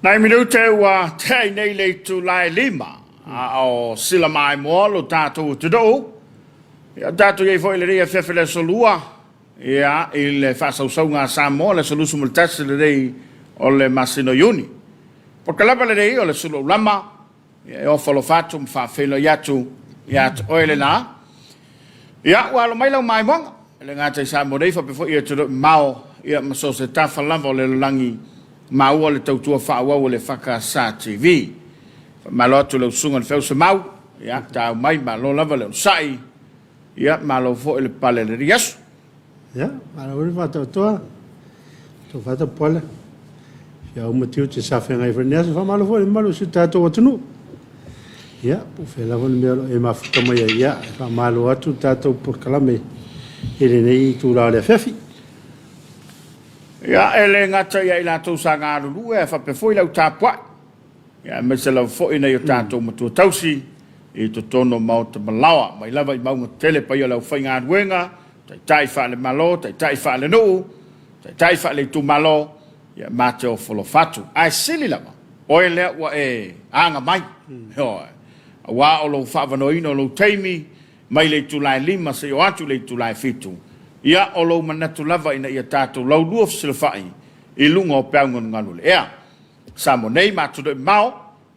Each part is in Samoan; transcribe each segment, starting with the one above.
Nai minute ua tea ai nei le itula e 5, a o sila maimoa lo tatou atunuu. Ia, tatou i ai foi i lenei afiafi le aso Lua, ia, i le faasausauga a Samoa, le aso 21 lenei o le masina o Iuni. Polokalame lenei o le Sulu Aulama, Ia, e ofo alofa atu ma faafeiloai atu ia te oe lena. Ia, ua alo mai lau maimoaga, e le gata i Samoa nei, faapea foi i atunuu mamao, ia, ma so o se tafa lava o le lalolagi, maua le tautua faaauau a le EFKS TV. Faamalo atu i lau susuga i le Feausemau, ia, tau mai, malo lava le onosai, ia, malo foi le pale i lenei aso. Ia, malo foi le faatoatoa, tou fatapuala, fia uma tiute sa feagai foi i lenei aso. Faamalo foi i le mamalu o si o tatou atunuu. Ia, po o fea lava le mea o lo o e mafuta mai ai, ia, e faamalo atu le tatou polokalame i lenei itula o le afiafi. Ia, e le gata ia i latou sa galulue, ae faapea foi le au tapuai, ia, aemaise lava foi nai o tatou matua tausi i totonu o maota malaoa, mai lava i mauga tetele paia o le aufaigaluega, taitai faale-Malo, taitai faale-nuu, taitai faale-itumalo, ia ma te ofo alofa atu. Ae sili lava, oe lea ua e aga mai, ioe, aua o lou faaavanoaina o lou taimi mai le itula e 5 seia oo atu i le itula e 7, ia o lou manatu lava ina ia tatou laulua fesilafai i luga o peau galugalu o le ea. Samoa nei ma atunuu e mamao,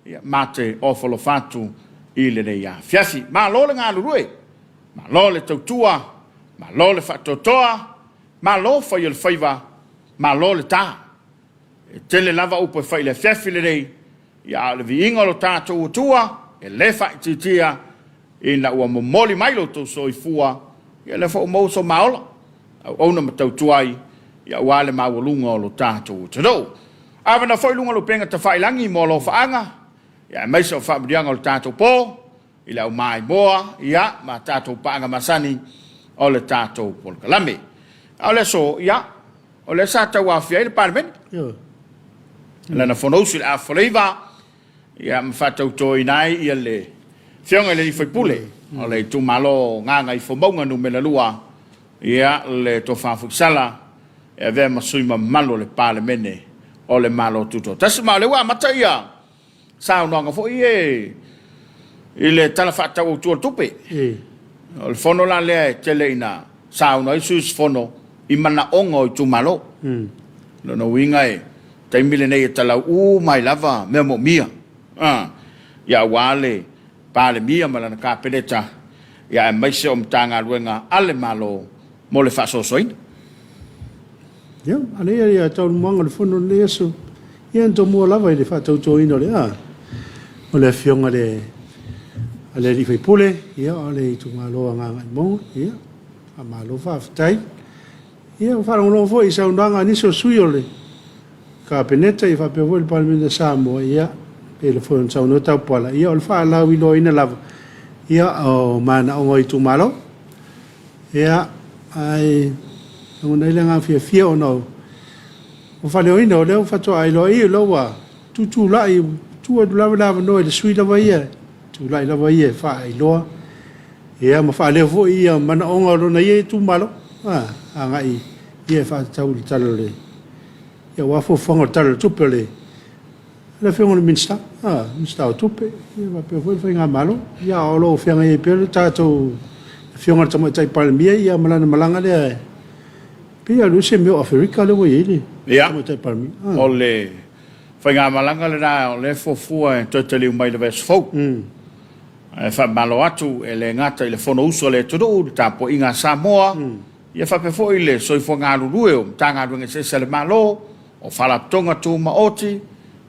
ia ma te ofo alofa atu i lenei afiafi. Malo le galulue, malo le tautua, malo le faatoatoa, malo fai o le faiva, malo le ta. E tele lava upu e fai i le afiafi lenei, ia a o le viiga o lo tatou Atua e le faaitiitia ina ua momoli mai lo outou soifua, ia lea foi ua maua so maola, auauna ma tautua ai, ia aua le maualuga o lo tatou atunuu. Avanoa foi i luga o le upega tafailagi mo alofaaga, ia aemaise o faamanuiaga o le tatou po, i le aumaimoa, ia, ma tatou paaga masani o le tatou polokalame. A o le aso, ia, o lea sa tauaofia ai le Palemene. Lana Fonousu i le afoleiva, ia, ma faatautoina ai ia le Afioga i le sui usufono o le itumalo o Gagaifomauga Nu.2, ia, le Tofa Fuisala, e avea ma sui mamalu o le Palemene o le Malo Tutoatasi. Ma o lea ua amata ia saunoaga foi e i le Tala Faatatau Autu o le Tupe. O le fono la lea e tele ina saunoa ai sui usufono i manaoga o itumalo. Lona uiga e taimi lenei e talau uma ai lava mea moomia. Ia aua le Palemia ma lana Kapeneta, ia aemaise o Matagaluega a le Malo mo le faasoasoaina. Ia, a lea ia taualumaga o le fono lenei aso, ia na tomua lava i le faatautoina o le a, o le afioga le a le alii faipule, ia o le itumalo o Gagaemauga, ia, faamalo faafetai. Ia, ua faalogologo foi i saunoaga a nisi o sui o le Kapeneta ia faapea foi le Palemene o Samoa, ia, pei foi ona saunoa Taupala, ia o le faalauiloaina lava ia o manaoga o itumalo. Ia, ae lagona ai le agaga fiafia ona o faaleoina o lea ua faatoa iloa i o lea ua tutulai, tuu atu lava le avanoa i le sui lava ia, tulai lava ia e faailoa ia ma faaleo foi ia manaoga o lona ia itumalo agai ia e faatatau i le Tala o le, ia aua fuafuaga o le Tala o le Tupe o le le Afioga i le Minisita, Minisita o Tupe, ia faapea foi le Faigamalo. Ia o lo o feagai ai pea le tatou Afioga i le Tamaitai Palemia ia ma lana malaga lea e pei lava o se mea o Aferika lea ua i ai le Tamaitai Palemia. O le faigamalaga lena o lea e fuafua e toe taliu mai i le vaiaso fou. Ae faamalo atu e le gata i le Fonousu a le atunuu, le tapuaiga a Samoa, ia faapea foi le soifua galulue o Matagaluega eseese a le Malo, o Faalapotopotoga Tumaoti,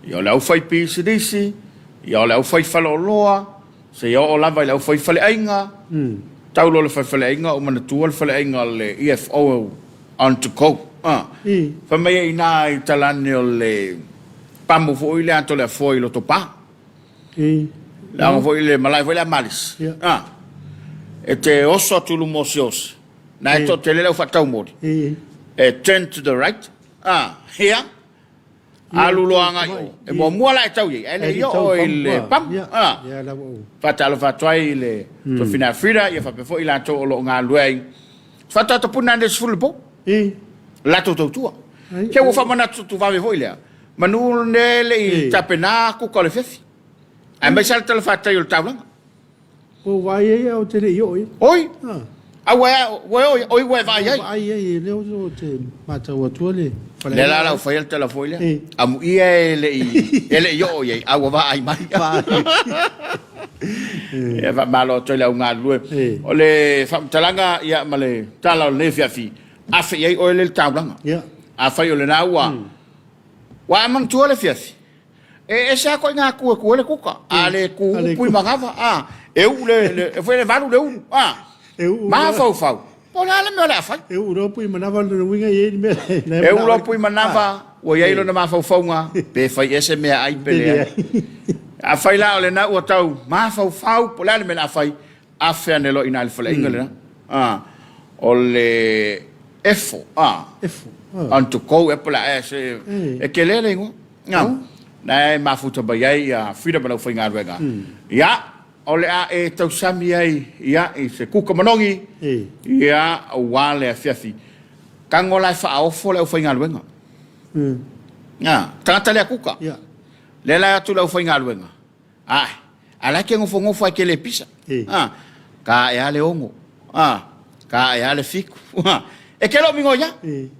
ia o le aufaipisinisi, ia o le aufaifaleoloa, seia oo lava i le aufaifaleaiga. Tau loa le faifaleaiga ou manatua le faleaiga o le EFO on to go. Fai mai ai i ina i talane o le pamu foi lea a Toleafoa i Lotopa. Le aoga foi le malae foi lea a Malisi. E te oso atu i luma o Siaosi, na e toatele le au faataumoli, e turn to the right, ia, alu loa agai i o. E muamua la e tau i ai, ae le i oo i le pamu. Faatalofa atu ai i le Tofina Frida, ia faapea foi i latou o lo o galulue ai. Faatoa tapuna ane i le 10 i le po, latou tautua. Kia ua faamanatu tuvave foi lea. Manu ne le i tapena kuka o le fefi. Aemaise lava le talafatai o le taulaga. Ua ou vaai ai ae ou te le i oo i ai. Oi! A ua e, ua e oo i, oi ua e vaai ai. Ua vaai ai, lea ou te matau atua le faleaiga. Lea la la ua faia le tala foi lea. Amuia e le i, e le i oo i ai, a ua vaai mai. Ia faamalo atu ai le au galulue. O le faamatalaga ia ma le tala o lenei afiafi, afe i ai oe le taulaga. Afai o lena ua, ua e manatua le afiafi, E ese a koiga ku e ku ai le kuka. A le ku pui manava, a e uu le, le e foi le valu le ulu, a. E uu. Mafaufau. Po o le a le mea o le a fai. E uu loa pui manava lona uiga e i ai le mea. E uu loa pui manava, ua i ai lona mafaufauga, pe fai ea se meaai pe leai. Afai la o lena ua tau mafaufau, po o le a le mea o le a fai, afe ane loa i ina i le faleaiga lena. A, o le efo, a. Efo. On to go ea po o le a ea se, e tele le igoa. A, na e mafuta mai ai ia Freedom ma le aufaigaluega. Ia, o le a e tausami ai ia i se kuka manogi, ia, aua le afiafi. Tago la e faaofo le aufaigaluega. A, tagata lea kuka. Lea la e atu le aufaigaluega. Ae, a la e te nofonofo ae te le pisa. A, ka ae a le 6. A, ka ae a le 7. A, e te le o migoi a.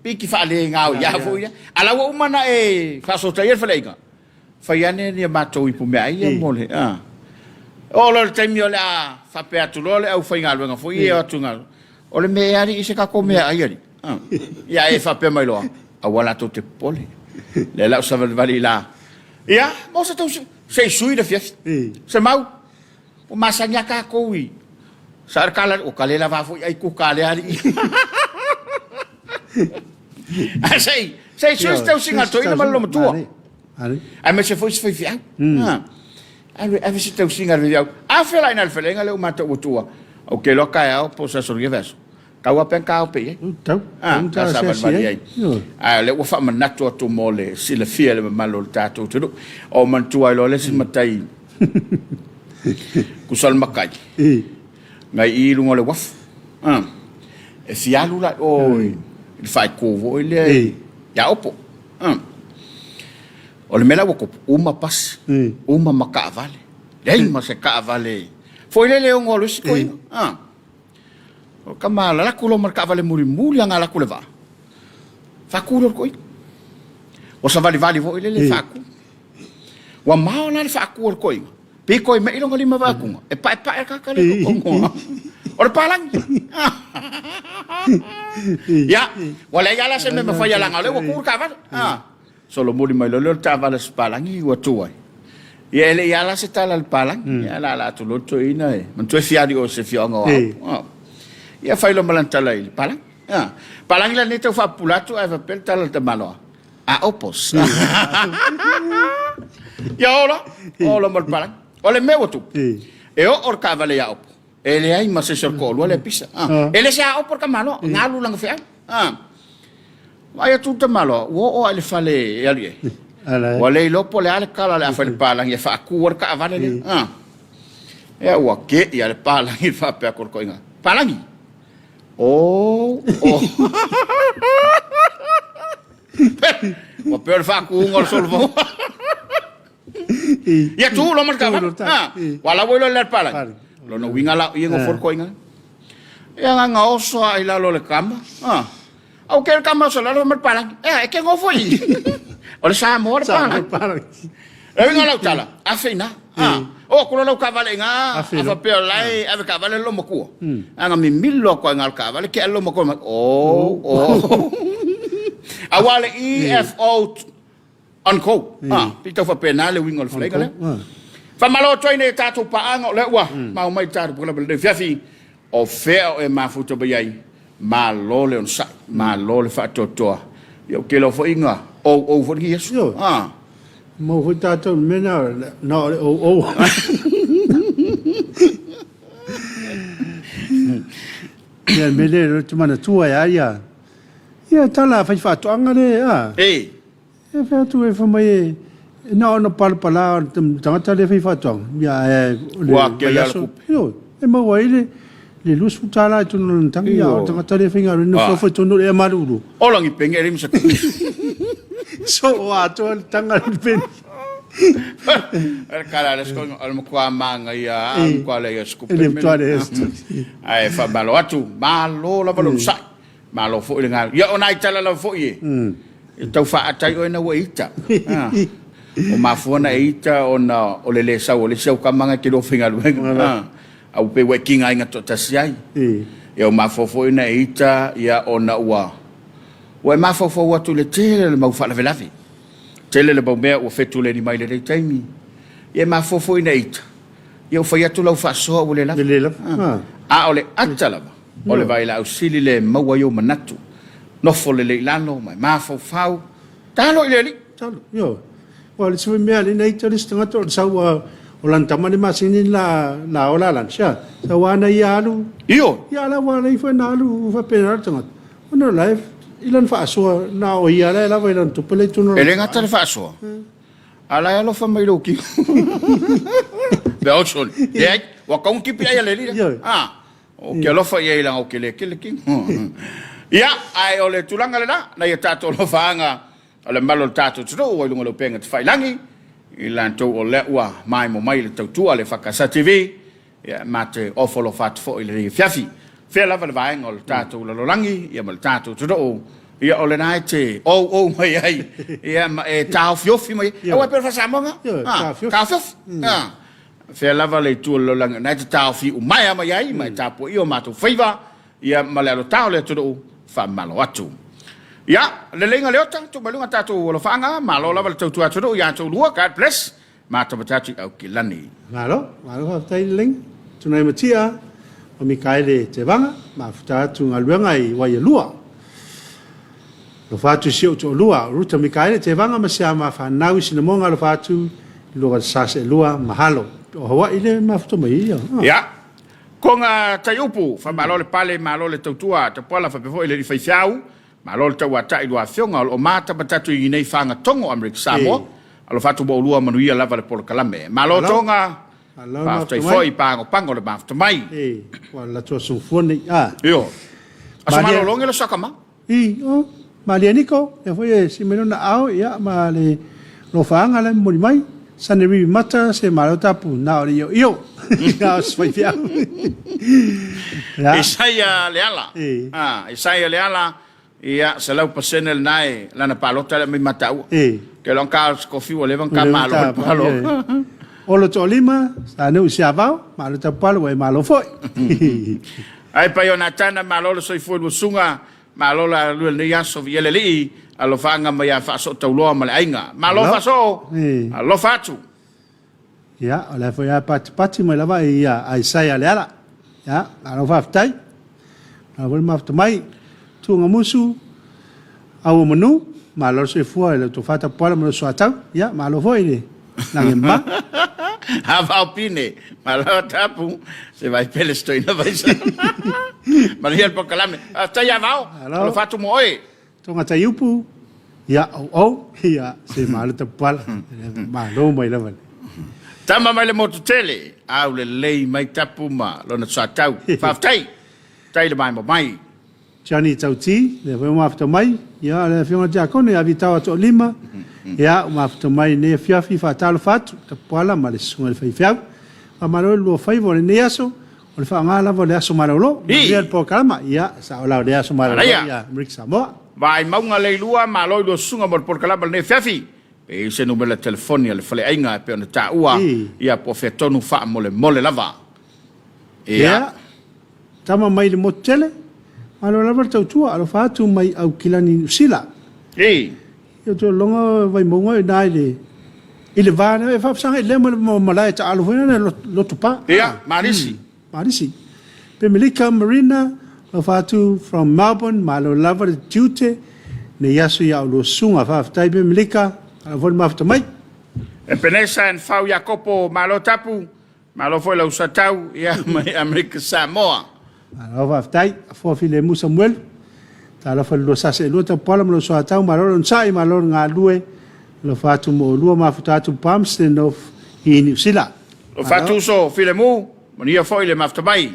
Piki faale gao ia foi ia. A la ua uma na e faasotaia le faleaiga. Fai ane ni a matou ipu meaai ia mo le, a. Oo loa i le taimi o le a faapea atu loa le aufaigaluega foi ia e o atu i O le mea e alii se tatou meaai alii. A. Ia e faapea mai loa, aua latou te popole. Lea la o savalivali i la. Ia, mo se tausi, se i sui le afiafi. Se mau, ua masani a tatou i sa le kala, ua kale lava foi ai kuka a le alii. Ae se i, se i sui se tausiga a le toeaina ma le olomatua. Aemaise foi se faifeau. Alu e ave se tausiga a le faifeau. A feolai na le faleaiga lea ua matou ua tuua. Ou te iloa taeao po o se aso lenei vaiaso. Tau a pe ana taope i ai. Tau. Ah, ta savalivali ai. Ae o lea ua faamanatu atu mo le silafia e le mamalu o le tatou atunuu. O manatua ai loa le isi matai tusa o le matai nai i i luga o le uafu. Ah, e fia alu la i o i le faaitu foi lea ia Opo. Ah, o le mea la ua tupu, uma pasi, uma ma taavale. Leai ma se taavale foi lele e ono alu ai si toeaina. Ah. O le tama lalaku loa ma le taavale mulimuli aga alu atu le vaa, faatu loa le toeaina. Ua savalivali foi lele faatu. Ua mao la le faatu o le toeaina, pito i mei lona lima vaeatuga, e paepae le tagata lea i totonu o le palagi. Ia, ua leai lava la se mea e mafai leaga o lea ua tu le taavale. Solomuli mai loa lea o le taavale a se palagi ua tu ai. Ia e le i ala se tala a le palagi. Mm. Ia la la atu loa le toeaina e manatua e fia alu i o i se afioaga o Aopo. Mm. Ia fai loa ma lana tala i le palagi. Ah. Palagi la nei tau faapupula atu ae faapea le tala a le tamaloa. Aopos. Mm. Ia ola, ola ma le palagi. O le mea ua tupu. E oo le taavale i Aopo. E leai ma se isi o le toalua lea pisa. Ah. E le se Aopo le tamaloa, galu lana feau. Ah. Vaai atu le tamaloa, ua oo lava i le fale e alu i ai. Ua le iloa po o le a le tala o le a fai i le palagi e faatu ai le taavale lea. Ah. Ia ua keʻi lava le palagi faapea atu i le toeaina, Palagi! Oh, oh. Ua pei o le faatuga o le solofoga. Ia tu loa ma le taavale. Ah, ua la ua iloa le palagi. Lona uiga la o i e nofo le toeaina. Ia na gaoso lava i lalo o le kama. Ah. Au ke le kama oso lalo ma le palagi. Ea, e ke nofo i. O le Samoa le palagi. E uiga lau tala, afe ina. Ah. O atu loa lau taavale i ina, a faapea o la e ave taavale le loomatua. A na mimili loa atu lava i ina i le taavale, tea le loomatua mai, oh, oh. Aua le EFO Uncle. Ah, pei tau faapena le uiga o le faleaiga lea. Faamalo atu ai nei tatou paaga o lea ua mao mai tatou polokalame lenei afiafi. O fea o e mafuta mai ai, malo le onosai, malo le faatoatoa. Ia ou te iloa foi na ou foi lenei aso. Ah. Maua foi tatou i le mea lena, na o le ou. Ia le mea lea ou te manatua ai lava ia, ia tala a faifaatoaga lea, a. E. E fai atu e fai mai e na ona palapala o le tagata lea e fai faatoaga, ia ae o le Ua tele lava le vaiaso, tupe. ioe, e maua ai le le $20 i totonu o lona tagi, a o le tagata lea e faigaluega, nofo Ah. foi i totonu o le ea malulu. Ola ni peni e leai ma se tupe. Soo atoa le taga i le peni. O le kala a le sikoiga, o le matua manaia lava, o le matua leai o se tupe. E le matua leai o se tupe. Ae faamalo atu, malo lava le onosai, malo foi le galulue. Ia o nai tala lava foi e, e tau faaata ai oe ina ua e ita. Ua mafua ona e ita ona o le le sau o le isi au tama na e te lua faigaluega. A ua pei ua e tigaina toatasi ai. Ia ua mafua foi ona e ita ia ona ua ua e mafaufau atu i le tele o le mau faalavelave. Tele le mau mea ua fetuleni mai i lenei taimi. Ia e mafua foi ona e ita, ia ua fai atu lau faasoa ua le lava. Le lava. A o le ata lava, o le vailaau sili lea e maua ai ou manatu. Nofo lelei i lalo ma e mafaufau. Talo i le Alii. Talo, ioe. Aua o le isi foi mea lea na ita le isi tagata o le sau a o lana tama le masini la la ola lana. Sia, sau a na ia alu. Ioe. Ia la ua alai foi na alu faapena le tagata. Ona o la e i lana faasoa na o ia la e lava i lana tupe la i totonu o E le gata le faasoa, a la e alofa mai i lou kino. Mea osoli. Leai, ua tatau ona tipi ai a le alii lea. Ioe. Ah, Ou te alofa i ai leaga ou te le kele kino. Ia, ae o le tulaga lena, nai a tatou alofaaga o le mamalu o le tatou atunuu ua i luga o le upega tafailagi, i latou o lea ua maemo mai le tautua a le EFKS TV, ia, ma te ofo alofa atu foi i lenei afiafi. Fea lava le vaega o le tatou lalolagi, ia ma le tatou atunuu, ia o lena e te ouou mai ai, ia ma e taofiofi mai ai. Aua e pei o le faa-Samoa lena, taofiofi. Fea lava le itu o le lalolagi o lena e te taofi umaea mai ai ma e tapuaia o matou faiva, ia ma le alotao o le atunuu faamalo atu. Ia, leleiga Leota, tuu mai luga tatou alofaaga, malo lava le tautua atunuu ia outou lua, God bless, matamata atu i Aukilani. Malo, malo faafetai Leleiga. Tunai Matia ma Mikaele Tevaga, mafuta atu galuega i Waialua. Alofa atu i si ou toalua, o Ruta Mikaele Tevaga ma si a ma fanau i Sinamoga alofa atu i lua Sasaelua mahalo. O Hawaii le mafuta mai ia. Ia. Koga Taiupu, faamalo le pale, malo le tautua, Tapuala faapea foi le alii faifeau, malo le tauatai i lua afioga o lo o matamatatu i nei fagatogo Amerika Samoa. Alofa atu mo oulua manuia lava le polokalame. Malo Toga, faafetai foi i pagopago o le mafuta mai. E, ua latou soifua nei. Ah. Io. Aso malologi le saka ma. I, o, Malia Niko, lea foi e sii mai lona aao, ia, ma le alofaaga la e momoli mai. Sane Rivi Mata, se malo tapu, na o le ioio, na o se faifeau. Ia. Isaia Leala. E. Ah, Isaia Leala, ia, 100% lena e lana palota lea mai mataua. E. Ke long ka o se kofi ua leva ka malo le palota. Olo Toolima, sa nuu i Siavao, malo tapu ua e malo foi. Ai pai o Natana, malo le soifua i lua susuga, malo le galulue i lenei aso, viia le Alii, alofaaga mai ia Faasootauloa ma le aiga. Malo Faasoo, alofa atu. Ia, o lea foi a patipati mai lava ia Isaia Leala. Ia, malo faafetai. Malo foi le mafuta mai. Tuugamusu, Auomanu, malo le soifua i le tofa tapuala ma le soatau. Ia, malo foi le lagi ma. Avao pine, malo tapu, se vai pele stoina vaisa. Manuia le polokalame. Faafetai Avao, alofa atu mo oe. Tonga Taiupu, ia, ou ou, ia, se malo tapuala. Malo mai lava. Tama mai le motu tele, au lelei mai tapu ma lona soatau. Faafetai, tai le maemo mai. Johnny Tauti, lea foi ua mafuta mai, ia, le Afioga i le Tiakono ia Vitao Toalima, ia, ua mafuta mai i lenei afiafi, faatalofa atu, Tapuala ma le Susuga i le Faifeau. Faamalo i le lua faiva o lenei aso, o le faaaoga lava o le aso malolo, manuia le polokalama, ia, sao la o le aso malolo ia Amerika Samoa. Vaimauga Leilua, malo i lua susuga mo le polokalama o lenei afiafi. Pe i ai se numera telefoni a le faleaiga e pei ona taua, ia, po o fea tonu faamolemole lava. Ia. Tama mai le motu tele, malo lava le tautua, alofa atu mai Aukilani Niu Sila. Ei. Ia ou te lologa Vaimauga i ina i le i le va lea e faafesagai lea ma le malae taaalo foi lea Lotu Pa. Ia, Malisi. Malisi. Pemelika Marina, alofa atu from Melbourne, malo lava le tiute nei aso ia oulua susuga. Faafetai Pemelika, malo foi le mafuta mai. Epenesa and Fau Iakopo, malo tapu. Malo foi lau satau ia mai Amerika Samoa. Malo faafetai. Afoa Filemu Samuelu. Talofa i le lua sasa e lua tapuala ma lou soatau, malo le onosai, malo le galulue. Alofa atu mo oulua mafuta atu Palmerston North i Niu Sila. Alofa atu uso Filemu, manuia foi le mafuta mai.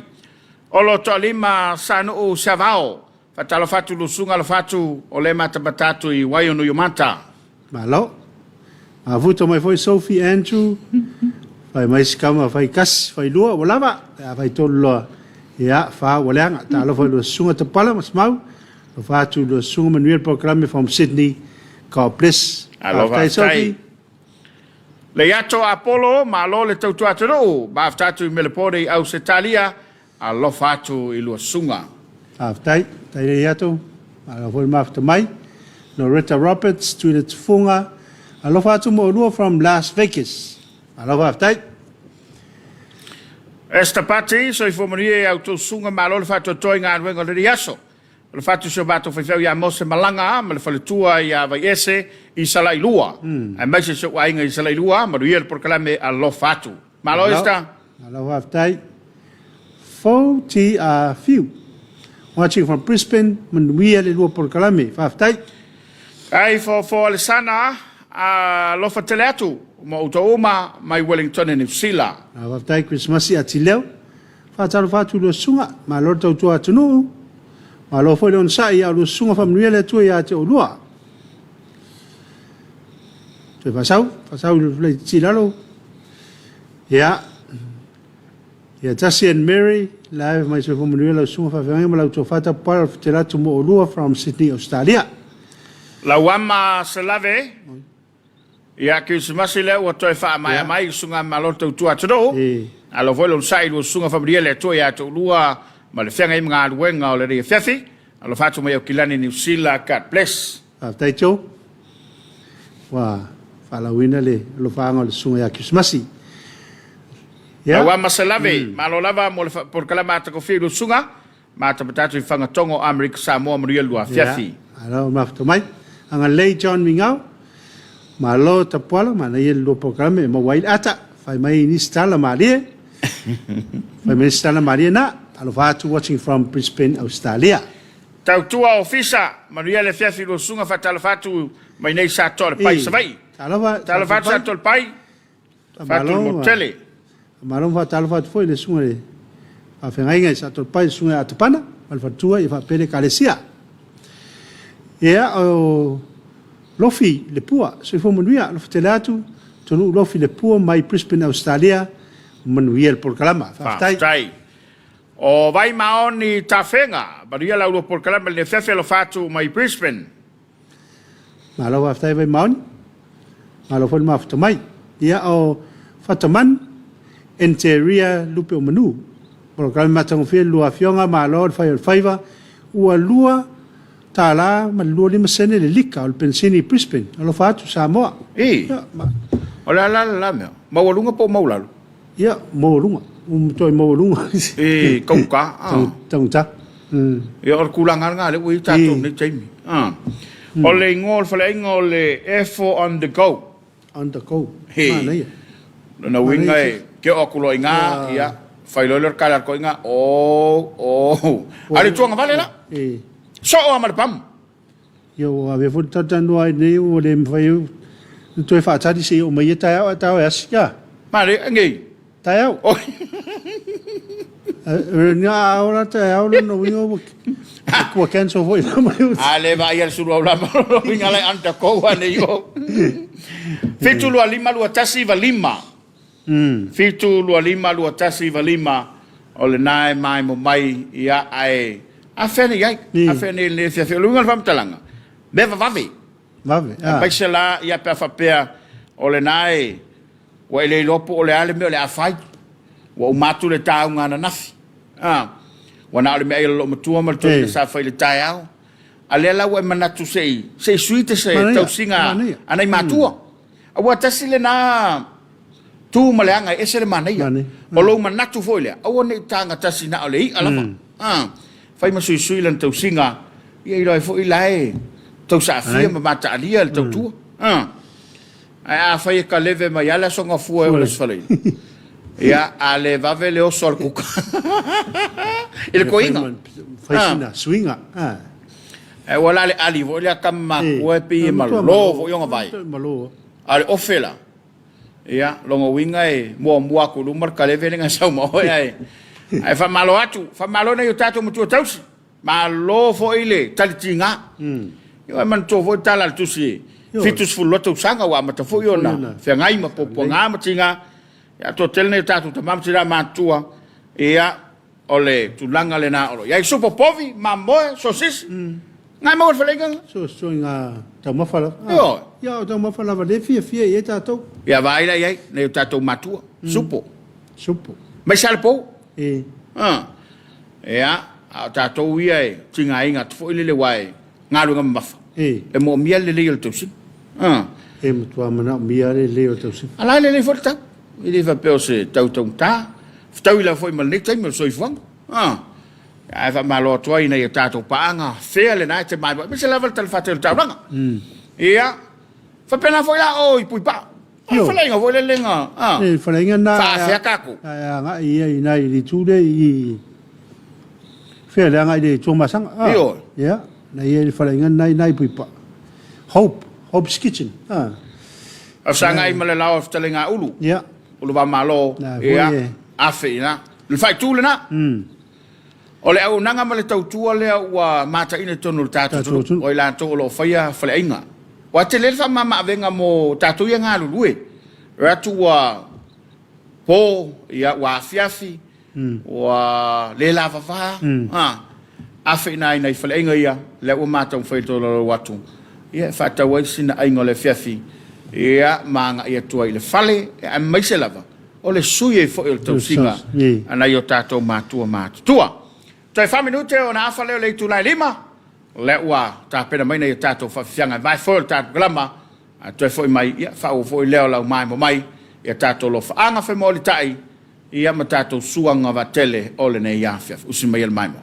Olo Toalima Sanuu Siavao, faatalofa atu Lusuga alofa atu o le matamata atu i Waionuiomata. Malo. Mafuta mai foi Sophie Andrew. Fai mai si kama fai kasi, fai lua, ua lava. A fai tolu loa. Ia, fa ua leaga. Talofa i lua susuga Tapala ma Semau. Alofa atu i lua susuga manuia le polokalame from Sydney. God bless. Alo Faafetai faafetai. Sophie. Leiato Apollo, malo le tautua atunuu. Mafuta atu i Melepone i Ausetalia, alofa atu i lua susuga. Faafetai. Faafetai Leiato. Malo foi le mafuta mai. Loretta Roberts, Tuila Tufuga. Alofa atu mo oulua from Las Vegas. Malo faafetai. Esther Pati, soifua manuia i a outou susuga, malo le faatoatoa i galuega o lenei aso. Alofa atu si o matou faifeau ia Mose Malaga ma le faletua ia Vaiese i Salailua, aemaise si ou aiga i Salailua, manuia le polokalame alofa atu. Malo Esther. Malo faafetai. Fou TR Fiu. Watching from Brisbane, manuia le lua polokalame. Faafetai. Ai foofo Alesana, alofa tele atu ma outou uma mai Wellington i Niu Sila. Faafetai Kerisimasi Atileo. Faatalofa atu i lua susuga, malo le tautua atunuu, malo foi le onosai ia lua susuga faamanuia le Atua ia te oulua. Toe faasau, faasau i le laitiiti i lalo. Ia, ia Tasi and Mary, live mai soifua manuia lau susuga faafeagaiga ma lau tofa tapuala fetela atu mo oulua from Sydney, Australia. Lauama Selave, Ia, Kerisimasi lea ua toe faamaea mai i Susuga Malo Tautua Atunuu. Alo foi lou sai lua susuga faamanuia le Atua ia te oulua ma le feagai ma galuega o lenei afiafi. Alofa atu mai Aukilani Niu Sila. God bless. Faafetai Joe. Ua faalauina le alofaaga o le susuga ia Kerisimasi. Ia. Lau ama Salave, malo lava mo le polokalama atagofie i lua susuga. Matamata atu i Fagatogo o Amerika Samoa manuia lua afiafi. Ia, malo mafuta mai. Agalelei John Migao. Malo Tapuala, manaia le lua polokalame e maua ai le ata. Fai mai nisi tala malie. Fai mai nisi tala malie na. Alofa atu watching from Brisbane, Australia. Tautua Ofisa, manuia le afiafi lua susuga faatalofa atu mai nei Satoa le Pai Savaii. Talofa, Talofa atu Satoa le Pai. Fatu le motu tele. Faamalo ma faatalofa atu foi i le susuga i le faafeagaiga i Satoalepai, le susuga ia Atapana ma le faletua ia faapea le Ekalesia. Ia, o Lofi Lepua, soifua manuia, alofa tele atu, Tonuu Lofi Lepua mai Brisbane, Ausetalia, manuia le polokalama. Faafetai. Faafetai. O Vaimaoni Tafega, manuia la ulua polokalama i lenei afiafi, alofa atu mai Brisbane. Malo faafetai Vaimaoni. Malo foi le mafuta mai. Ia o Fataman Enteria Lupe o Manu. Polokalame matagofie le lua afioga, malo le fai o le faiva. Ua $2 ma le 25 sene le lika o le penisini i Brisbane. Alofa atu Samoa. I. Ia, ma... O le a la le la mea? Maualuga po o maulalo? Ia, maualuga. Ua matuai maualuga. I, taugata. Ah. Taugata. Ia, o le tulaga lava lena lea ua i ai tatou i lenei taimi. Ah. O le igoa o le faleaiga o le Efo on the go. On the go. Manaia. Lona uiga e ke oo atu loa i ina, ia, fai loa lea o le kala a le toeaina, oh, oh. A o le tuagavale la. Soo lava ma le pamu. Ia ua avea foi le talatalanoa ai nei ua le mafai ona toe faatali seia oo mai ia taeao ae taeao e asi. Ia. Male, nei. Taeao. A ola taeao lona uiga ua ua cancel foi la mai. A le vaaia le sulu aulama lona uiga la e undergo ane i o. 7 2 5 2 1 9 5. 7 2 5 2 1 9 5 o lena e maemo mai ia ae a fea nei ai, a fea nei i lenei afiafi. O le uiga o le faamatalaga, mea vavave. Vave, a. Aemaise la ia pe a faapea o lena e ua e le iloa po o le a le mea o le a fai. Ua uma atu le tauga ananafi. A, ua na o le meaai a le loomatua ma le toeaina sa fai i le taeao. A lea la ua e manatu se i, se i sui te se tausiga a nai matua. Aua tasi lena tu ma le aga e ese le manaia. O lou manatu foi lea, aua ne i taga tasi na o le i'a lava. A, fai ma suisui lana tausiga, ia iloa ai foi la e tausaafia ma mataalia le tautua. A, ae afai e kaleve mai lava le Aso Gafua e oo i le Aso Faraile, ia, a le vave le oso a le kuka i le toeaina. Fai sina suiga. Ae ua la le ali foi lea tama matua e pei e malo foi ona vae. A o le ofe la, ia, lona uiga e muamua atu i luma le kaleve lea na sau ma oe ae, ae faamalo atu, faamalo nai o tatou matua tausi. Malo foi le talitiga. Ia e manatua foi le tala a le tusi e. 72 tausaga ua amata foi ona feagai ma puapuaga ma tiga. Ia, toatele nei o tatou tama ma tina matutua, ia, o le tulaga lena o lo o i ai. Supo povi, mamoe, sosisi, na e maua i le faleaiga lena. So, so i ngā taumafa lava. Ioe. Ia, o taumafa lava lea e fiafia i ai tatou. Ia, vaai la i ai, nai o tatou matua, supo. Supo. Mai sa le pou. E. Ah. Ia, a o tatou ia e tigaina atu foi lele aua e galuega mamafa. E. E moomia le lelei o le tausiga. Ah. E matua manaomia le lelei o le tausiga. A la e lelei foi le tau. E le faapea o se tau taugata. Fetaui lava foi ma lenei taimi o le soifuaga. Ah. Ae faamalo atu ai i nai a tatou paaga, fea lena e te maimoa, aemaise lava le talafatai o le taulaga. Ia, faapena foi la o i Puipaa. O le faleaiga foi lele na, ah, Le faleaiga na faafea tatou. E agai ia i nai le itu lea i fea le agai i le Tuamasaga. Ah. Ioe. Ia, na ia i le faleaiga na i nai Puipaa. Hope's Kitchen. Ah. O fesagai ma le lao o le fetalaiga a Ulu. Ia. Ulu Vaamalo, ia, afe i ina. O le faaitu lena. O le auaunaga ma le tautua lea ua mataina i totonu o le tatou atunuu, o i latou o lo o faia faleaiga. Ua tele le faamama-avega mo tatou ia galulue. E o atu ua po, ia, ua afiafi, ua le lavava, afe i ina i nai faleaiga ia, lea ua ma taumafai e tolaulau atu, ia, e faatau ai sina aiga o le afiafi, ia, ma agai atu ai i le fale, aemaise lava o le sui ai foi o le tausiga a nai o tatou matua matutua. Toe fa minute ona afa lea o le itula e 5, lea ua tapena mai nai o tatou faafiafiaga e vae foe o le tatou kalama, a toe foi mai, ia, faaauau foi lea o lau maemo mai ia tatou lofaaga femoalitai, ia ma tatou suaga vaatele o lenei afiafi. Usi mai le maemo.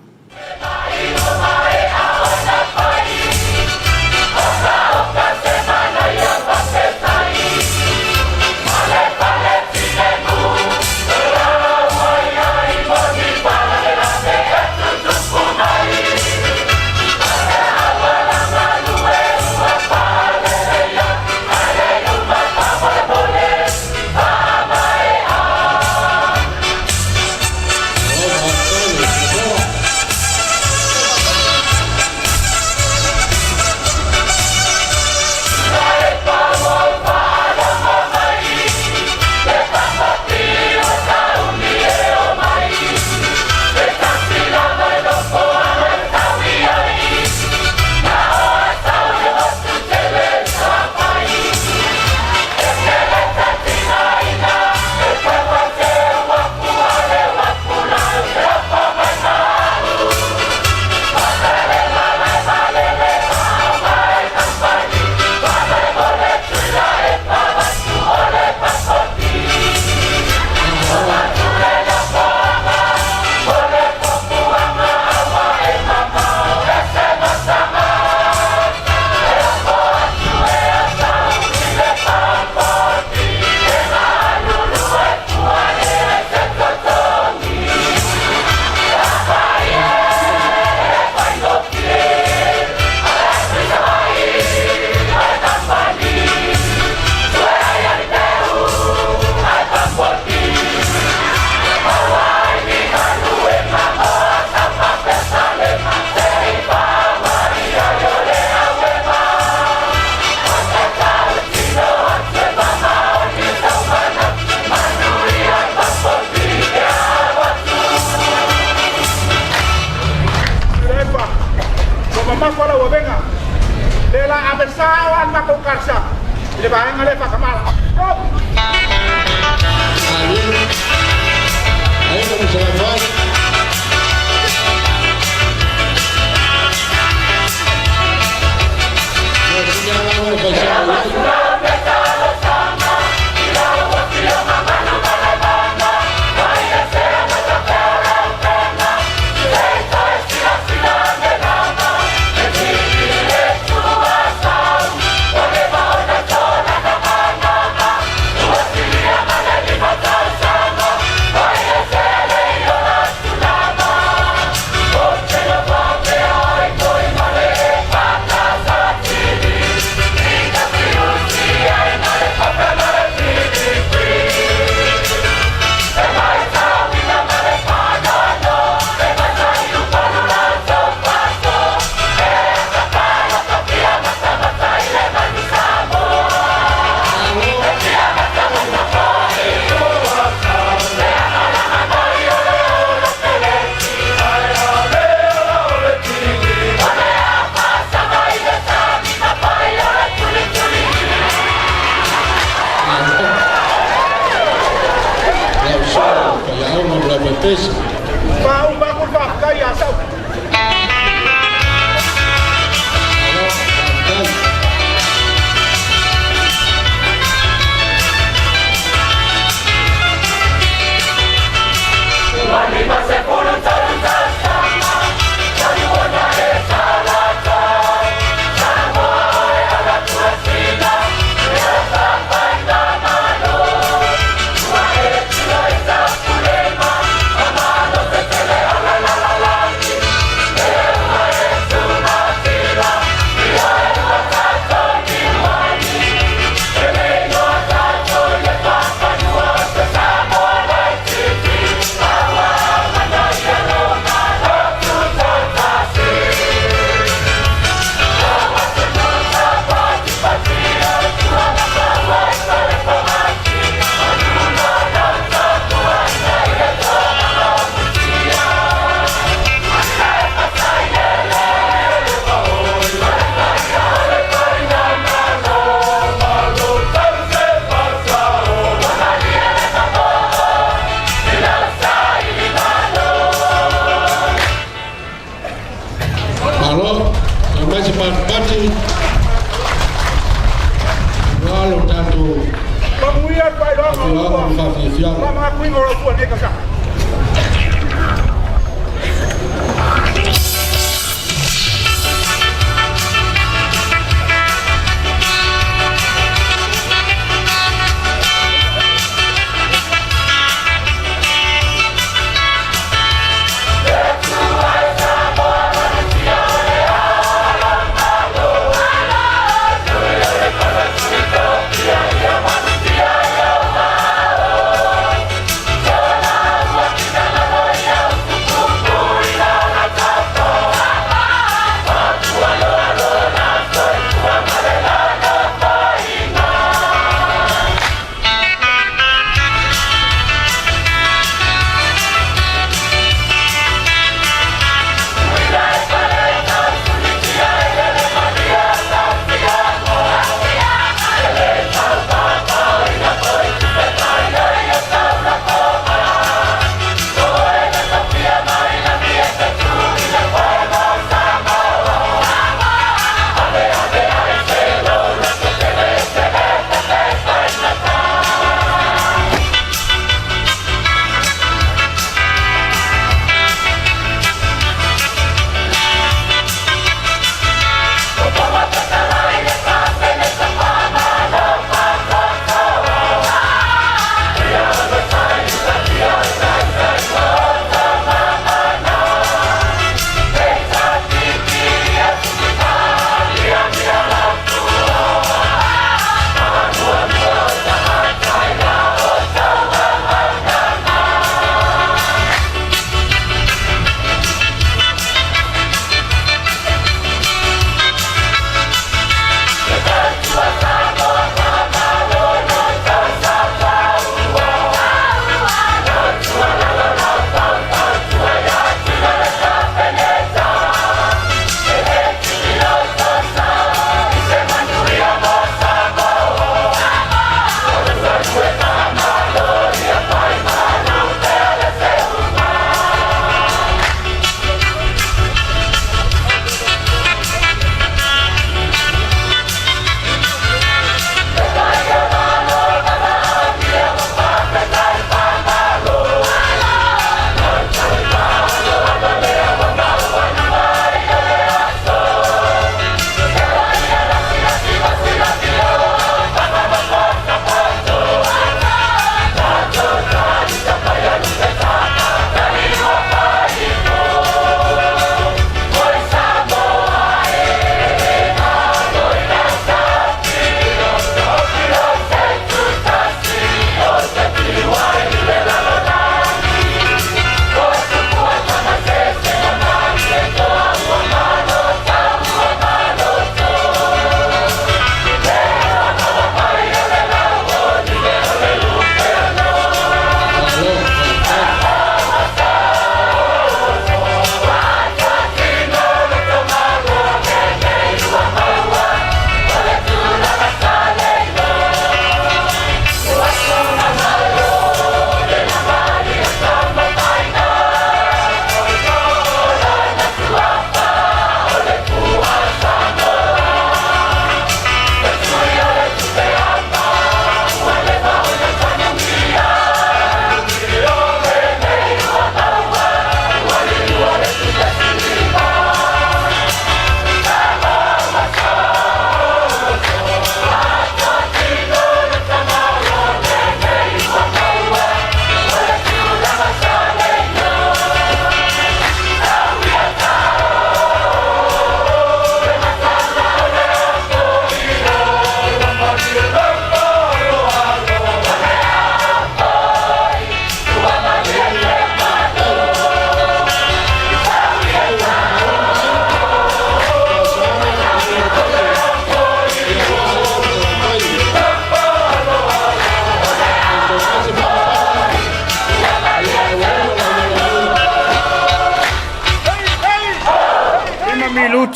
Tuilaepa, ua mamafa lau avega, lea la ave sao lava le matou kalsa i le vaega lea faatamala. Pesa. Faauma atu le faafetai iā Sa'u. Malo, faafetai. Malo, aumai se patipati aua lo tatou Manuia le faailoaga o afioaga ma le Atua faafiafiaga. ma magapuiga o le Atua i lenei tausaga.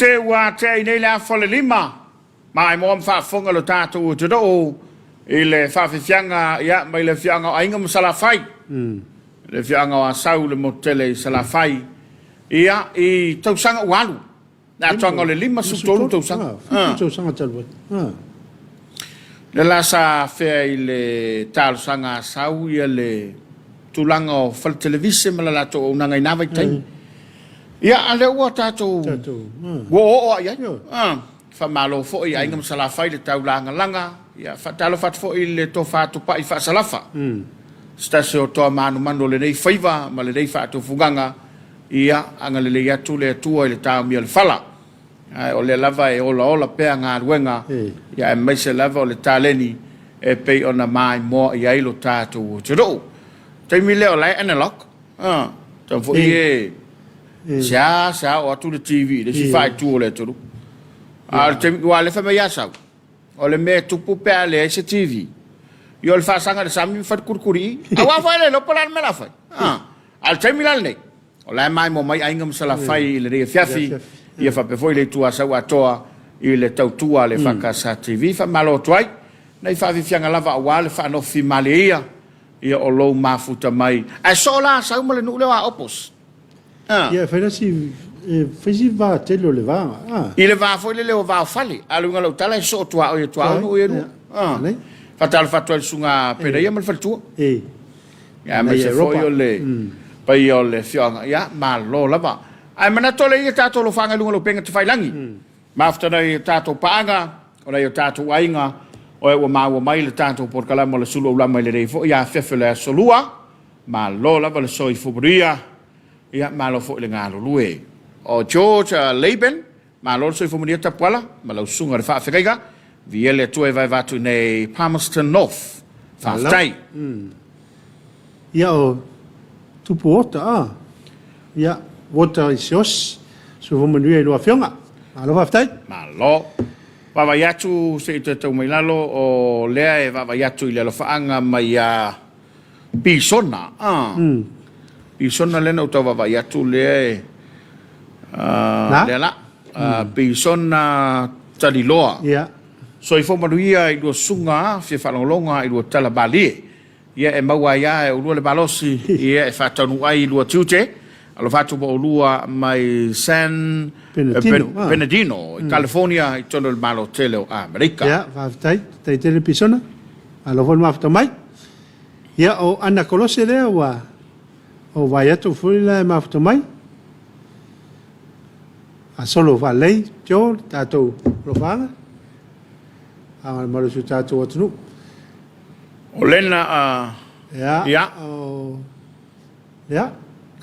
tiute ua atea i nei le afa o le lima, maimoa ma faafofoga lo tatou atunuu i le faafiafiaga ia mai le afioaga o Aiga ma Salafai, le afioaga o Asau i le motu tele i Salafai, ia i tausaga ua alu, le atoaga o le 53 tausaga. Ah, tausaga talu ai. Ah. Le la sa afea i le talosaga a Asau ia le tulaga o fale televise ma le latou auaunaga i na vaitaimi. Ia, a lea ua tatou ua oooo lava i ai. Faamalo foi i Aiga ma Salafai le taulagalaga. Ia, faatalofa atu foi i le Tofa Tupai Faasalafa, se tasi o toa manumanu o lenei faiva ma lenei faatufugaga. Ia, agalelei atu le Atua i le taomia o le fala. Ae o lea lava e olaola pea galuega, ia aemaise lava o le taleni e pei ona maimoa i ai lo tatou atunuu. Taimi lea o la e analog, a, tau foi e sea sea oo atu le TV i le isi faaitu o le atunuu. A o le taimi, aua o lea fai mai Asau, o le mea e tupu pe a leai se TV, ia o le faasaga i le sami ma fai le kulikuli i, aua foi e le iloa po o le a le mea o le a fai. A, a o le taimi la lenei, O la e maimoa mai Aiga ma Salafai i lenei afiafi, ia faapea foi le Itu Asau atoa i le tautua a le EFKS TV. Faamalo atu ai nai faafiafiaga lava aua le faanofi malie ia, ia o lou mafuta mai. Ae soo la Asau ma le nuu lea o Aopos. A. Ia, e fai la si, e fai si va tele o le va, a. I le va foi lele o va o fale. A o le uiga o lau tala e soo tuaoi e tuaoi nuu ia e lua. A. Faatalofa atu ai i le susuga Penaia ma le faletua. E. Aemaise foi o le paia o le afioaga, ia, malo lava. Ae manatu o lea ia tatou alofaga i luga o le upega tafailagi. Mafuta nai o tatou paaga, o nai o tatou aiga, o ea ua maua mai le tatou polokalama o le Sulu Aulama i lenei foi afiafi o le Aso Lua. Malo lava le soifua manuia, ia, malo foi le galulue. O George Laban, Malo le soifua manuia Tapuala ma lau susuga i le faafeagaiga. Viia le Atua e vaevae atu i nei Palmerston North. Faafetai. Ia o Tupu Ota a. Ia Ota i Sios. Soifua manuia i lua afioga. Malo faafetai. Malo. Vaavaai atu se i toe tau mai lalo o lea e vaavaai atu i le alofaaga mai ia Pisona, a. Pisona lea na ou tau vaavaai atu lea e, a, lea la. Pisona Taliloa. Ia. Soifua manuia i lua susuga a, fia faalogologo i lua tala malie. Ia e maua ai a e oulua le malosi, ia e faataunuu ai i lua tiute. Alofa atu ma oulua mai San Bernardino, Bernardino i California i totonu o le Malo tele o Amerika. Ia, faafetai. Faafetai tele Pisona. Malo foi le mafuta mai. Ia, o Ana Kolose lea ua ou vaai atu foi la e mafuta mai. Faasolo faalelei, Joe, le tatou alofaaga, aga le malu o si o tatou atunuu. O lena a. Ia. Ia. O, ia,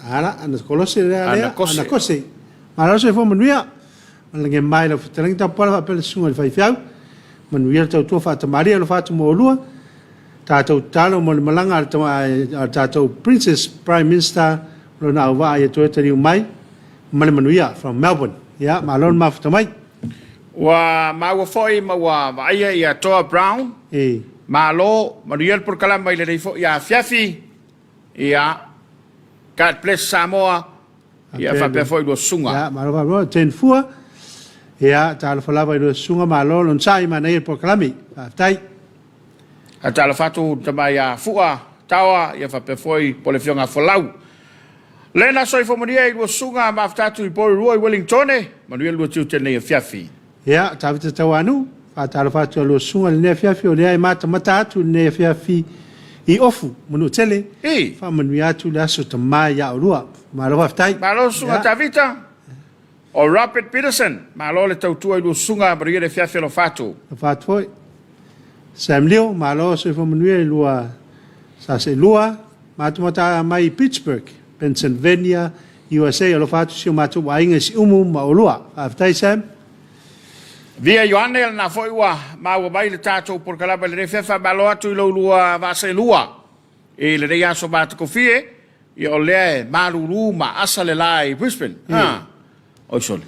ala, Ana Kolose lea, lea, Ana Kose. Ana Kose. Malo soifua manuia. Malage mai lau fetalaiga tapuala faapea le susuga i le faifeau. Manuia le tautua faatamalia alofa atu mo oulua. Tatou tatalo mo le malaga a le tatou Princess Prime Minister lona auvaa ia toe taliu mai ma le manuia from Melbourne. Ia, malo le mafuta mai. Ua maua foi ma ua vaaia ia Toa Brown. E. Malo, manuia le polokalama i lenei foi afiafi. Ia, God bless Samoa. Ia faapea foi lua susuga. Ia, malo faamalo. Jane Fua. Ia, talofa lava i lua susuga, malo lonosai, manaia le polokalame. Faafetai. A talofa atu le tama ia Fua Taoa, ia faapea foi po o le afioga Folau. Lena soifua manuia i lua susuga, mafuta atu i Porirua i Wellingtone, manuia le lua tiute lenei afiafi. Ia, Tavita Tauanu, faatalofa atu i lua susuga i lenei afiafi, o lea e matamata atu i lenei afiafi i Ofu, Manuatele, I. faamanuia atu le aso tama ia oulua. Malo faafetai. Malo susuga Ia. Tavita. O Robert Peterson, malo le tautua i lua susuga, manuia le afiafi alofa atu. Alofa atu foi. Sam Leo, malo soifua manuia i lua sa seelua, matamata mai i Pittsburgh, Pennsylvania, USA. Alofa atu si o matou aiga i Siumu ma oulua. Faafetai Sam. Via Ioane, lena foi ua maua mai le tatou polokalame i lenei afiafi. Faamalo atu i lo ulua vaa seelua i lenei aso matagofie. Ia o lea e malulu ma asa le la i Brisbane. Ha. Oi sole.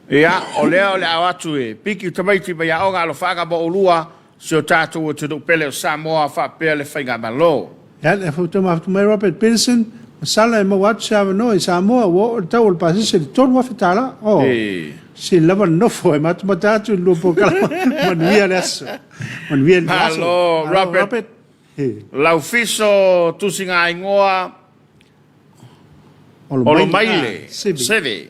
Ia, o lea o le a o atu e piki tamaiti mai aoga alofaaga mo oulua, si o tatou atunuu pele o Samoa faapea le Faigamalo. Ia, lea foi ua toe mafuta mai Robert Peterson, masala e maua atu se avanoa i Samoa, ua oo le tau o le pasese i le $3,000. Oh, E. Sili lava le nofo ae matamata atu i le lua polokalama. Manuia le aso. Manuia le aso. Malo, Robert. Robert. Laufiso Tusigaigoa Olomaile Seve.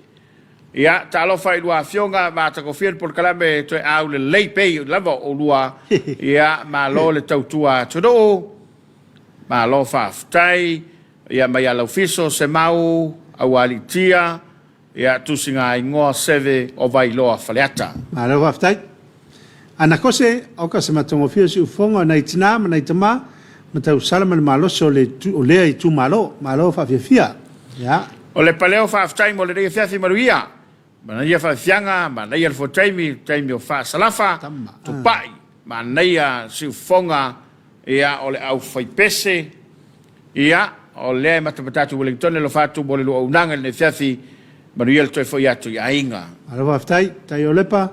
Ia, talofa i lua afioga, matagofie le polokalame toe aulelei pei lava o oulua. Ia, malo le tautua atunuu, malo faafetai. Ia, mai ia Laufiso, Semau, Aualiitia, Ia, Tusigaigoa Seve o Vailoa Faleata. Malo faafetai. Ana kose, oka se matagofie o siufofoga o nai tina ma nai tama, ma tausala ma le malosi o le o lea itumalo. Malo faafiafia. Ia. O le paleo faafetai mo lenei afiafi manuia. Manaia faafiafiaga, manaia le fotaimi, taimi o faasalafa, tupai, manaia siufofoga, ia, o le aufaipese, Ia, o lea e matamata atu i Wellington e alofa atu mo le lua auaunaga i lenei afiafi. Manuia le toe foi atu i aiga. Malo faafetai, tai o Lepa.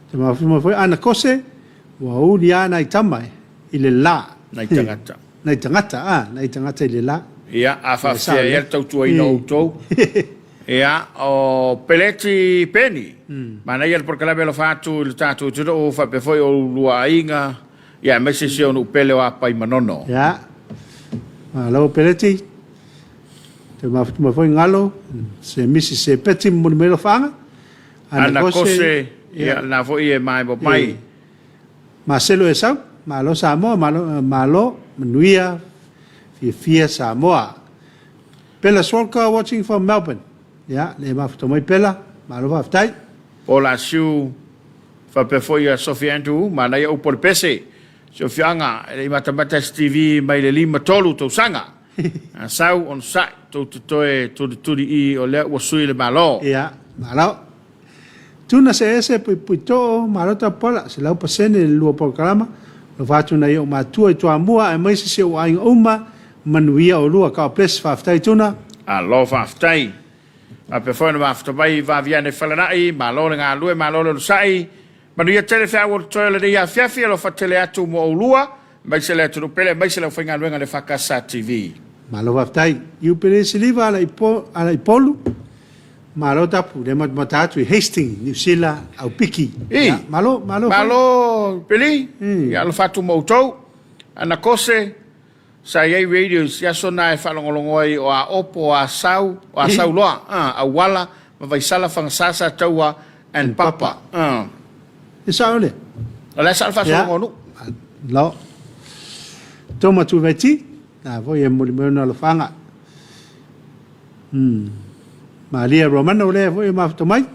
Te mafua foi ana kose, ua uli a nai tama i le la. Nai tagata. Nai tagata, a, nai tagata i le la. Ia, a faafefea ai le tautuaina o outou. Ia, o Peleti Peni, manaia le polokalame alofa atu i le tatou atunuu faapea foi o lua aiga. Ia, aemaise si ou nuu pele o Apaimanono. Ia, malo Peleti. Te mafutu mai foi Galo, se Misi se Peti momoli mai alofaaga. Ana Kose, ia, lena foi e maemo mai. Maselo Esau, malo Samoa, malo, malo, manuia, fiafia Samoa. Pela Swalka watching from Melbourne. Ia, le mafuta mai Pela, malo faafetai. Paul Asiu, Faapea foi ia Sophie Andrew, manaia upu o le pese, si afioaga e le i matamata STV mai le 53 tausaga. A sau onosai, tou te toe tulituli i o lea ua sui le Malo. Ia, malo. Tuna se ese puipui too, malo tapuala, 100% le lua polokalama, alofa atu nai ou matua i Toamua aemaise si ou aiga uma, manuia olua, God bless, faafetai Tuna. Alo faafetai. Faapea foi ona mafuta mai Vaviane Falanai, malo le galue, malo le onosai. Manuia tele feau o le toe o lenei afiafi, alofa tele atu mo oulua, aemaise le atunuu pele, aemaise le aufaigaluega a le EFKS TV. Malo faafetai. I Upele Siliva ala i po, ala i Polu. Malo tapu, le matamata atu i Hastings, Niu Sila, Aupiki. I. Ya, malo, malo. Malo Peli, ia alofa atu mo outou. Ana Kose, Sa i ai radio i si aso na e faalogologo ai o Aopo, o Asau, o Asau loa, Auala, ma Vaisala, Fagasa, Sataua and Papa. E sao lea? O le a sa le faasologa o nuu. Lo. Toma Tuvaiti, na foi e momoli mai ona alofaga. Malia Romano lea foi e mafuta mai.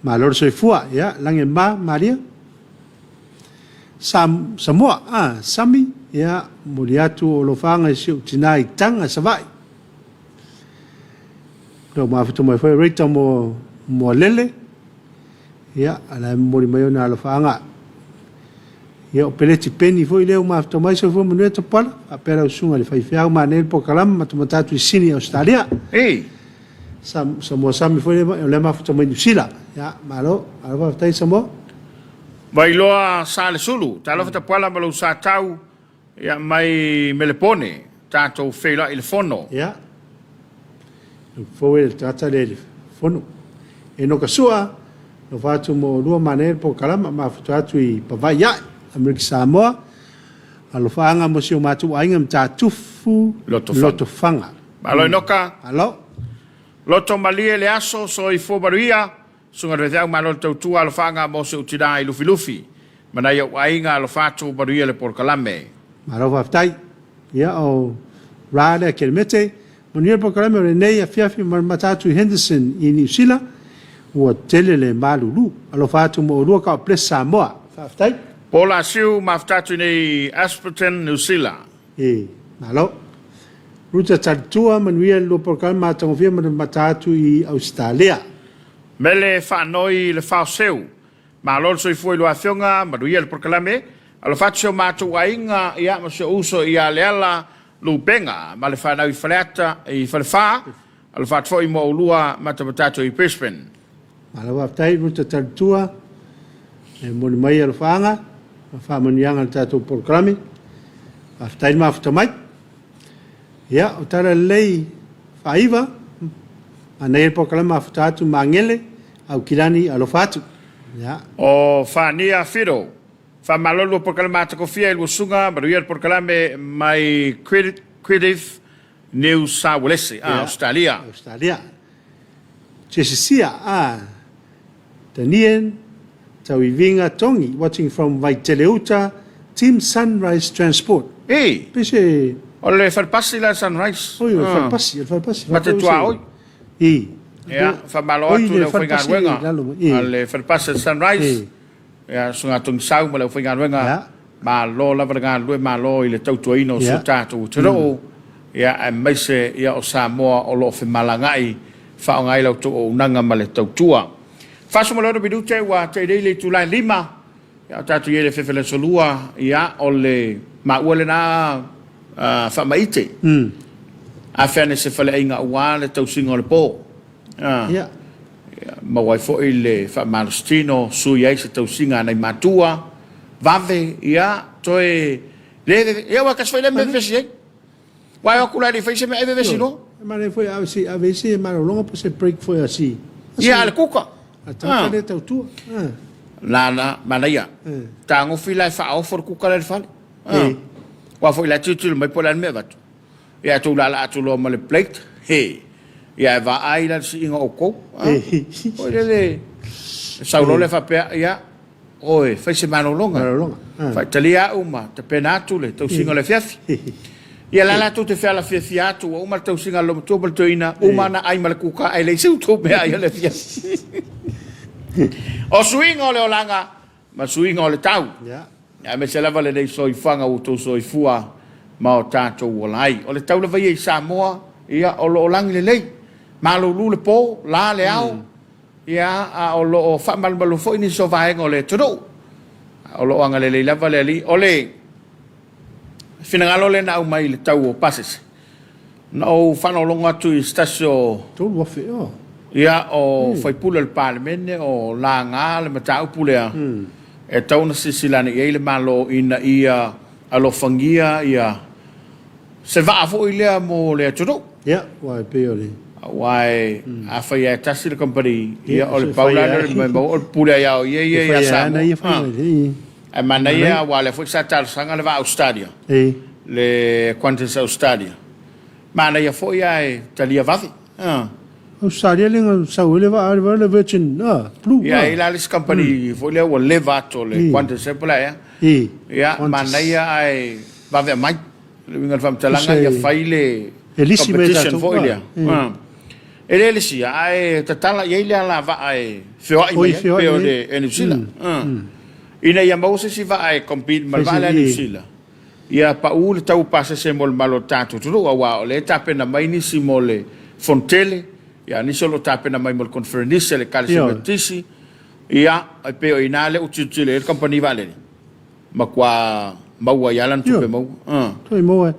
Malo le soifua, ia, lagi e ma, Malia. Samoa, a, Sami, ia, momoli atu o alofaga i si ou tina i Taga, Savaii. Ua mafuta mai foi Rita mo Moalele, ia, a la e momoli mai ona alofaaga. Ia, o Peleti Peni foi lea ua mafuta mai, soifua manuia Tapuala, faapea lau susuga i le faifeau manaia le polokalame matamata atu i Sini, Ausetalia. Ei! Samoa Sami foi lea, o lea mafuta mai Niu Sila. Ia, malo, malo faafetai Samoa. Vailoa Salesulu, talofa Tapuala ma lou sa tau, ia mai Melepone, tatou feiloai i le fono. Ia, lau fou e le tagata lea i le fono. Enoka Sua, alofa atu mo oulua manaia le polokalama, mafuta atu i Pavaii ae, Amerika Samoa, alofaaga mo si o matou aiga Matatufu Lotofaga. Malo Enoka. Malo. Loto malie le aso, soifua manuia. Susuga i le Faifeau Malo le Tautua Alofaaga mo si ou tina i Lufilufi ma nai ou aiga alofa atu manuia le polokalame. Malo faafetai. Ia o Ra lea Kelemete, manuia le polokalame o lenei afiafi ma le mata atu i Henderson i Niu Sila, ua tele le malulu. Alofa atu mo oulua God bless Samoa. Faafetai. Paul Asiu, mafuta atu i nei Ashburton, Niu Sila. E, malo. Ruta Talitua, manuia le lua polokalame matagofie ma le mata atu i Ausetalia. Mele faanoi le faoseu. Malo le soifua i lua afioga, manuia le polokalame. Alofa atu si o matou aiga ia ma si ou uso ia Leala Lupega ma le fanau i Faleata i Falefa. Alofa atu foi mo oulua matamata atu i Brisbane. Malo faafetai Ruta Talitua e momoli mai alofaaga ma faamanuiaga i le tatou polokalame. Faafetai le mafuta mai. Ia, o tala lelei faaiva. Manaia le polokalame afuta atu Magele, Aukilani, alofa atu. Ia. O Fania Fido. Faamalo lua polokalame matagofie i lua susuga manuia le polokalame mai Creative New South Walese, Ia. Australia. Australia. Jesisia, ah. Daniel, Tauiviga Tongi, watching from Vaiteleuta, Team Sunrise Transport. Ei! Pe se. O le falepasi la Sunrise. Oi, o le falepasi, o le falepasi. Ma te tuaoi. I. Ia, faamalo atu i le aufaigaluega a le falepasi a Sunrise. Ia, susuga Togisau ma le aufaigaluega. Malo lava le galulue, malo i le tautuaina o si o tatou atunuu. Ia, aemaise ia o Samoa o lo o femalagaai, faaaoga ai la outou auaunaga ma le tautua. 46 minute ua tea nei le itula e 5, ia o tatou i ai i le fefe aso lua, ia o le maua lena faamaite. Afe ane se faleaiga aua le tausiga o le po. Ia maua ai foi le faamalositino, sui ai se tausiga a nai matua, vave, ia toe le, ia ua tasi foi lea mea vevesi ai. Ua e o atu la e le i fai se mea ai vevesi loa. E manaia foi a ave ai se malologa po o se break foi a si. Ia, a le kuka. A tagata lea tautua. Nana, manaia. Tagofi la e faaofo le kuka lea i le fale. Aua foi la e tilotilo mai po o le a le mea e avatu. Ia e tou laalaa atu loa ma le plate, he. Ia e vaai la le siiga o outou. Foi lele, sau loa lea faapea, ia, Oe, fai se malologa. Malologa. Ah. Faitalia au ma tapena atu le tausiga o le afiafi. Ia la latou te fealafiafia atu, ua uma le tausiga a le lomatua ma le toeaina, uma ana ai ma le kuka, ae leai se utou meaai o le afiafi. O suiga o le olaga ma suiga o le tau. Yeah. Aemaise lava lenei soifuaga ua outou soifua ma o tatou ola ai. O le tau lava ia i Samoa, ia, o lo o lagi lelei. Malulu le po, la le ao. Ia, a o lo o faamalumalu foi nisi o vaega o le atunuu. O lo o agalelei lava le Alii. O le finagalo lea na aumai i le tau o pasese, na ou faalogologo atu i se tasi o, 3,000 ea. ia, o faipule o le Palemene o laga le mataupu lea, e tatau ona silasila ane i ai le Malo ina ia alofagia ia se vaa foi lea mo le atunuu. Ia, aua e pei o le. Aua e, afai lava e tasi le kamupani, ia o le pau la lea o le mea maua, o le pule ai lava o ia ia ia Samoa. Ae manaia aua o lea foi sa talosaga le vaa Australia, le Qantas Australia. Manaia foi ae talia vave. Australia lea na sau ai le vaa le Virgin Blue. Ia, e i ai la le isi kamupani foi lea ua leva atu o le Qantas ea po o le a ea. Ia, manaia ae vave aumai. O le uiga o le faamatalaga ia fai le competition foi lea. E le lisia, ae tatala i ai le alavaa e feoai mai ai, pei o le Air New Zealand. Ina ia maua se isi vaa e compete ma le vaa lea a New Zealand, ia pau le tau o pasese mo le mamalu o le tatou atunuu, aua o lea e tapena mai nisi mo le Fonotele, ia nisi o lo o tapena mai mo le Conferenisi a le Ekalesia Metotisi, ia, e pei o i ina lea ua tilotilo i ai le kamupani vaalele. Matua maua ai lava lana tupe maua. Ioe, toe maua.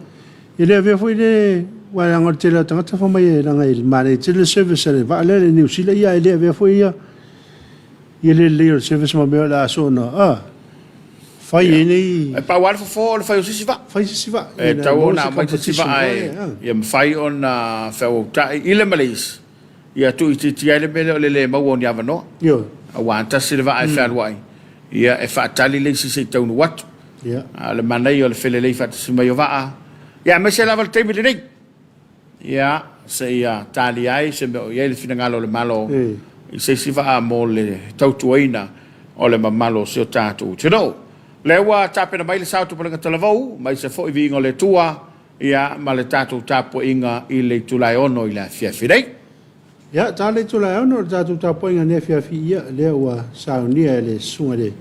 E le avea foi le, aua leaga o le tele o tagata fai mai leaga e manaia tele le service a le vaa lea i Niu Sila, ia ae le avea foi ia ia le lelei o le service ma mea o le a soona fai ai nei. E pau lava le fofo o le fai o se isi vaa. Fai se isi vaa. E tatau ona aumai se isi vaa ia mafai ona feauautai i le ma le isi. Ia tuuitiitia ai le mea lea o le le maua o ni avanoa. Ioe. Aua tasi le vaa e fealuai, ia e faatali le isi se i taunuu atu. Ia. A o le manaia o le felelei faatasi mai o vaa, ia aemaise lava le taimi lenei. Ia, seia talia ai se mea o i ai le finagalo o le Malo i se isi vaa mo le tautuaina o le mamalu o si o tatou atunuu. Lea ua tapena mai le sao Tupulega Talavou, aemaise foi viiga o le Atua Ia, ma le tatou tapuaiga i le itula e 6 i le afiafi nei. Ia, ta le itula e 6 o le tatou tapuaiga nei afiafi, ia, lea ua saunia e le susuga i le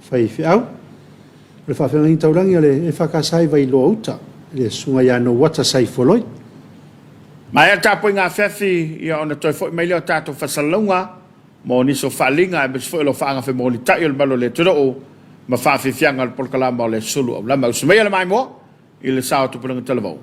faifeau o le faafeagaiga taulagi a le EFKS i Vailoa Uta, le susuga ia Nouata Saifoloi. Maea le tapuaiga afiafi, ia, ona toe foi mai lea o tatou faasalalauga mo nisi o faaaliga aemaise foi o lo faagafemolitai o le malu o le atunuu ma faafiafiaga o le polokalama o le Sulu Aulama. Usu maia le maimoa i le sao o Tupulaga Talavou.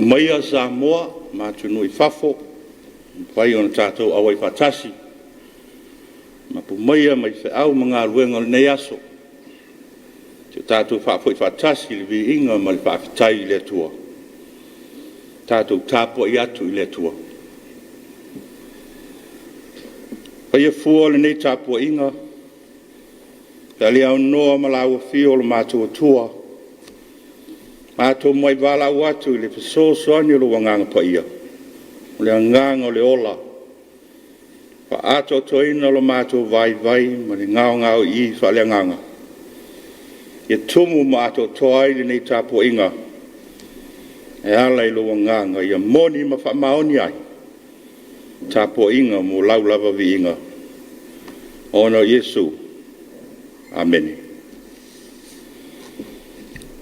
Maia Samoa ma atunuu i fafo, mafai ona tatou auai faatasi, mapu maia mai feau ma galuega o lenei aso, se i o tatou faafoi faatasi le viiga ma le faafetai i le Atua, tatou tapuai atu i le Atua. E faia fua o lenei tapuaiga pe a le aunoa ma lau afio o lo matou Atua, matou muai valaau atu i le fesoasoani o lou Agaga Paia, o le agaga o le ola, faaatoatoaina lo matou vaivai ma le gaogaoii faaleagaga, ia tumu ma atoatoa ai lenei tapuaiga e ala i lou agaga ia moni ma faamaoni ai tapuaiga mo lau lava viiga, ona o Iesu. Amene.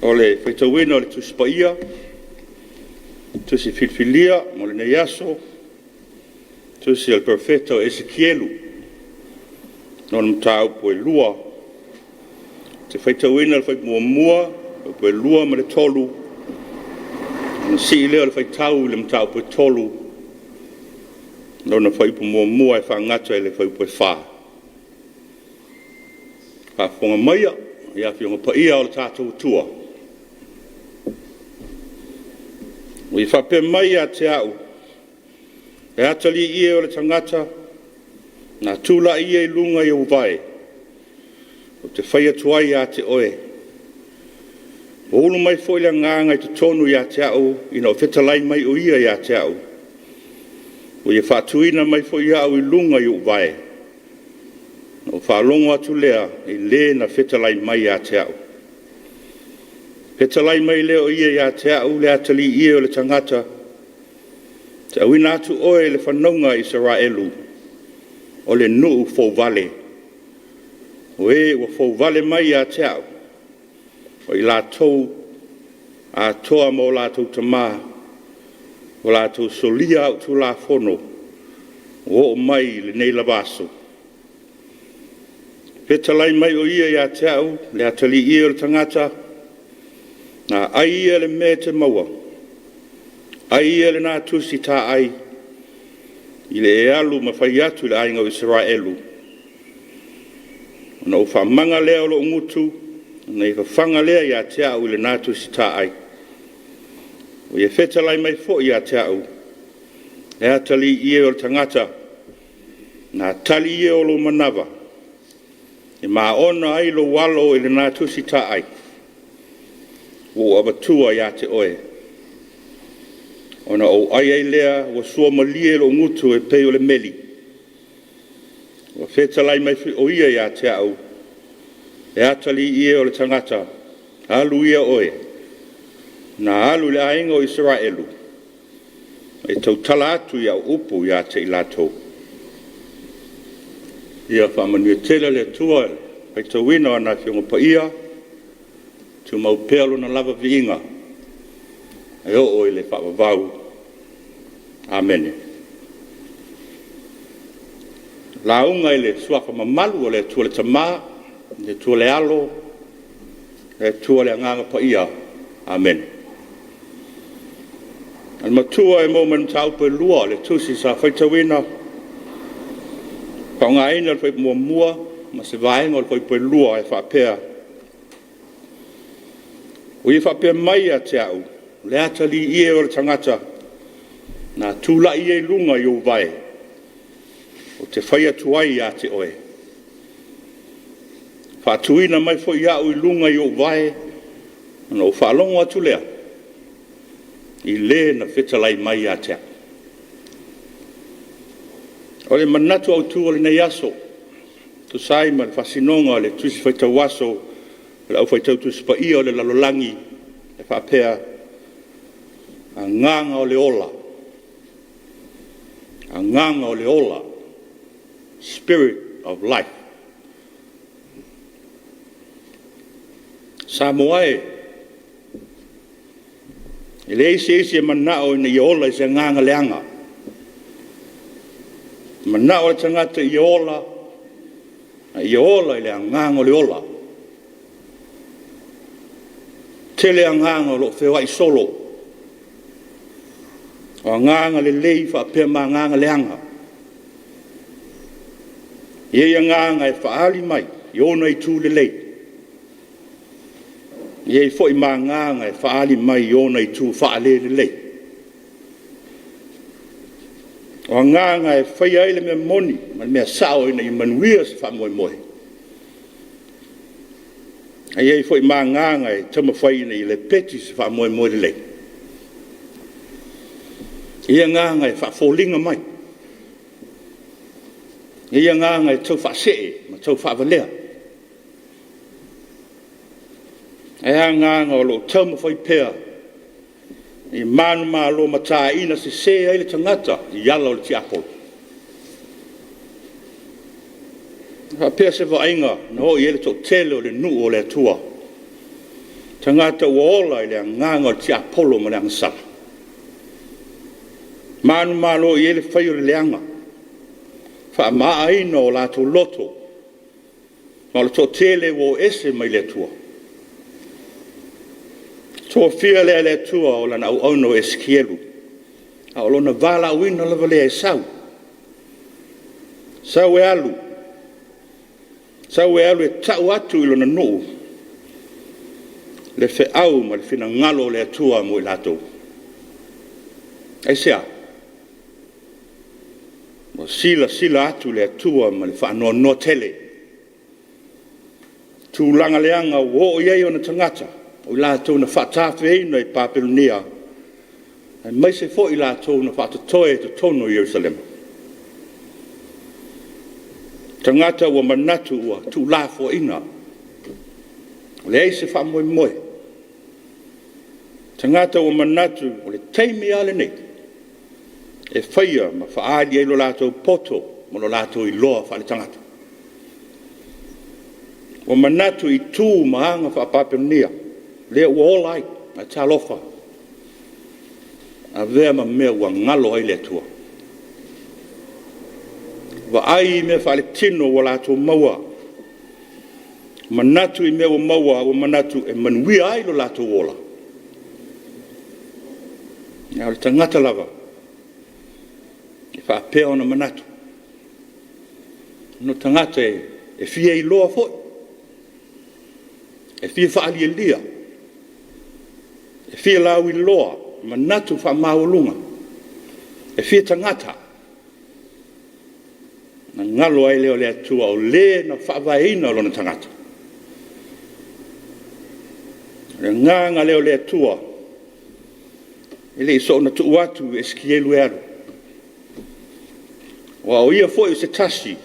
O le faitauina o le Tusi Paia, Tusi Filifilia mo lenei aso, Tusi a le Perofeta o Esekielu, lona mataupu e 2. Ou te faitauina le fuaiupu 1, fuaiupu 2 ma le 3, ona sii lea o le faitau i le mataupu e 3, lona fuaiupu 1 e faagata i le fuaiupu e 4. Faafofoga maia i Afioga Paia a lo tatou Atua, ua ia faapea mai ia te au, Le atalii e o le tagata, na tulai ia i luga i ou vae, ou te fai atu ai ia te oe. Ua ulu mai foi le agaga i totonu ia te au ina ua fetalai mai o ia ia te au. Ua ia faatuina mai foi au i luga i ou vae, ona ou faalogo atu lea i le na fetalai mai ia te au. Fetalai mai lea o ia ia te au, le atalii e o le tagata, ou te auina atu oe i le fanauga a Isaraelu, o le nuu fouvale, o e ua fouvale mai ia te au, o i latou atoa ma o latou tama, ua latou solia au tulafono ua oo mai i lenei lava aso. Fetalai mai o ia ia te au, le atalii e o le tagata, na ai ia le mea e te maua, ai ia lena tusi taai i le e alu ma fai atu i le aiga o Isaraelu. Ona ou faamaga lea o lou gutu ona e fafaga lea ia te au i lena tusi taai. Ua ia fetalai mai foi ia te au, Le atalii e o le tagata, na tali ia o lou manava, e maona ai lou alo i lena tusi taai ua ou avatua ia te oe. Ona ou ai ai lea ua suamalie lou gutu e pei o le meli. Ua fetalai mai foi o ia ia te au, Le atalii e o le tagata, alu ia oe, na alu i le aiga o Isaraelu, ma e tautala atu i au upu ia te i latou. Ia faamanuia tele le Atua i le faitauina o ana Afioga Paia, tumau pea Lona lava viiga e oo i le faavavau. Amene. Lauga i le Suafa mamalu o le Atua le Tama, le Atua le Alo, le Atua le Agaga Paia. Amene. O le matua e maua mai le mataupu e 2 o le tusi sa faitauina, faaaogaina le fuaiupu 1 ma se vaega o le fuaiupu 2 e faapea; “Ua ia faapea mai ia te au, Le atalii e o le tagata, na tulai ia i luga i ou vae, ou te fai atu ai ia te oe. Faatuina mai foi au i luga i ou vae, ona ou faalogo atu lea i le na fetalai mai ia te au.” O le manatu autu o lenei aso, e tusa ai ma le faasinoga o le Tusi Faitau Aso a le Au Faitau Tusi Paia o le Lalolagi e faapea, Agaga o le ola, agaga o le ola, Spirit of Life. Samoa e, e leai se isi e manao ina ia ola i se agaga leaga. E manao le tagata ia ola, a ia ola i le agaga o le ola. E tele agaga o lo o feoai solo. O agaga lelei faapea ma agaga leaga. E i ai agaga e faaali mai i ona itu lelei, e i ai foi ma agaga e faaali mai i ona itu faale-lelei. O agaga e faia ai le mea moni ma le mea sao ina ia manuia se faamoemoe. Ae i ai foi ma agaga e taumafai ina ia lepeti se faamoemoe lelei. E i ai agaga e faafoliga mai. E i ai agaga e taufaasee ma taufaavalea. Ae a agaga o lo o taumafai pea ia manumalo mataina sese ai le tagata i ala o le tiapolo? E faapea se vaaiga na oo i ai le toatele o le nuu o le Atua, tagata ua ola i le agaga o le tiapolo ma le agasala, manumalo i ai le fai o le leaga, faamaaina o latou loto, ma o le toatele ua o ese mai le Atua. Tofia lea e le Atua o Lana auauna o Esikielu, a o lona valaauina lava lea e sau, sau e alu, sau e alu e tau atu i lona nuu le feau ma le finagalo o le Atua mo i latou. Aisea? Ua silasila atu le Atua ma le faanoanoa tele i tulaga leaga ua oo i ai ona tagata, o i latou na faatafeina i Papelonia, aemaise foi i latou na faatotoe i totonu o Yerusalema. Tagata ua manatu ua tuulafoaiina, ua leai se faamoemoe. Tagata ua manatu o le taimi lava lenei e faia ma faaali ai lo latou poto ma lo latou iloa faaletagata. Ua manatu i tu ma aga faa-Papelonia, lea ua ola ai, ae talofa, avea ma mea ua galo ai le Atua. Vaai i mea faaletino ua latou maua, manatu i mea ua maua ua manatu e manuia ai lo latou ola. A o le tagata lava, e faapea ona manatu, o tagata e fia iloa foi, e fia faalialia, e fia lauiloa, manatu faamaualuga, e fia tagata. Ona galo ai lea o le Atua o Le na faavaeina lona tagata. O le agaga lea o le Atua, e le i soona tuu atu i Esikielu e alu, aua o ia foi o se tasi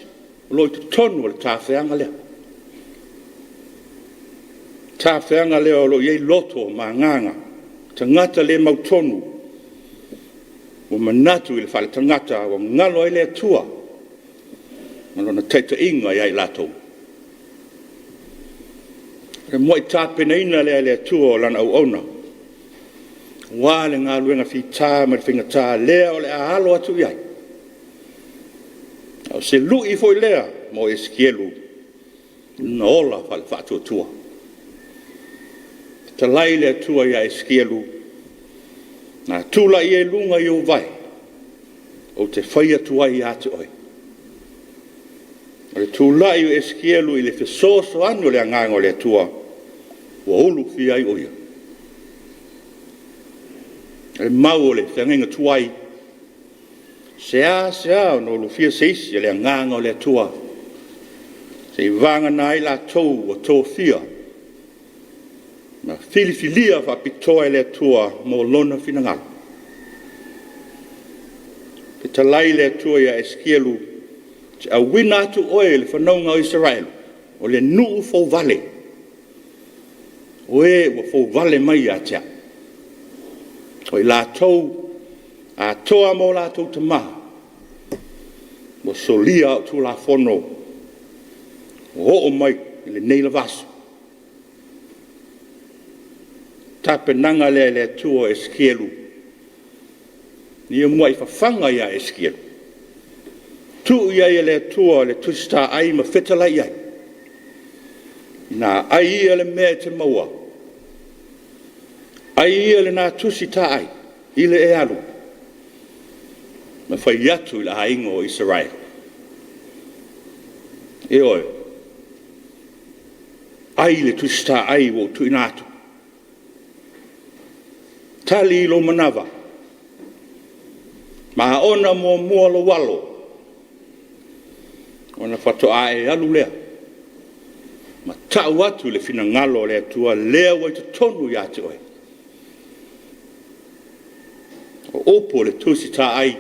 o lo o i totonu o le tafeaga lea. Le tafeaga lea o lo o i ai loto ma agaga, tagata le mautonu ua manatu i le faaletagata ua galo ai le Atua ma Lona taitaiga ia i latou. O le muai tapenaina lea e le Atua o Lana auauna, aua le galuega fita ma le faigata lea o le a alo atu i ai. A o se lui foi lea mo Esikielu i lona ola faale-faatuatua. Fetalai le Atua ia Esikielu, “Na tulai ai luga i ou vae, ou te fai atu ai ia te oe.” O le tulai o Esikielu i le fesoasoani o le Agaga o le Atua, ua ulufia ai o ia. O le mau o le feagaiga tuai, seasea ona ulufia se isi e le Agaga o le Atua, seiavagana ai latou ua tofia ma filifilia faapitoa e le Atua mo Lona finagalo. Fetalai le Atua ia Esikielu, “Ou te auina atu oe i le fanauga o Isaraelu, o le nuu fouvale, o e ua fouvale mai ia te Au. O i latou atoa ma o latou tama, ua solia au tulafono ua oo mai i lenei lava aso.” O le tapenaga lea a le Atua o Esikielu, ina ia muai fafaga ia Esikielu, tuu i ai e le Atua le Tusi Taai ma fetalai i ai, “Ina ai ia le mea e te maua, ai ia lena Tusi Taai i le e alu.” Ma fai atu i le aiga o Isaraelu, Ioe, ai le Tusi Taai ua ou tuuina atu, tali i lou manava, ma aona muamua lou alo, ona faatoa e alu lea ma tau atu le finagalo o le Atua lea ua i totonu ia te oe. O upu o le Tusi Taai,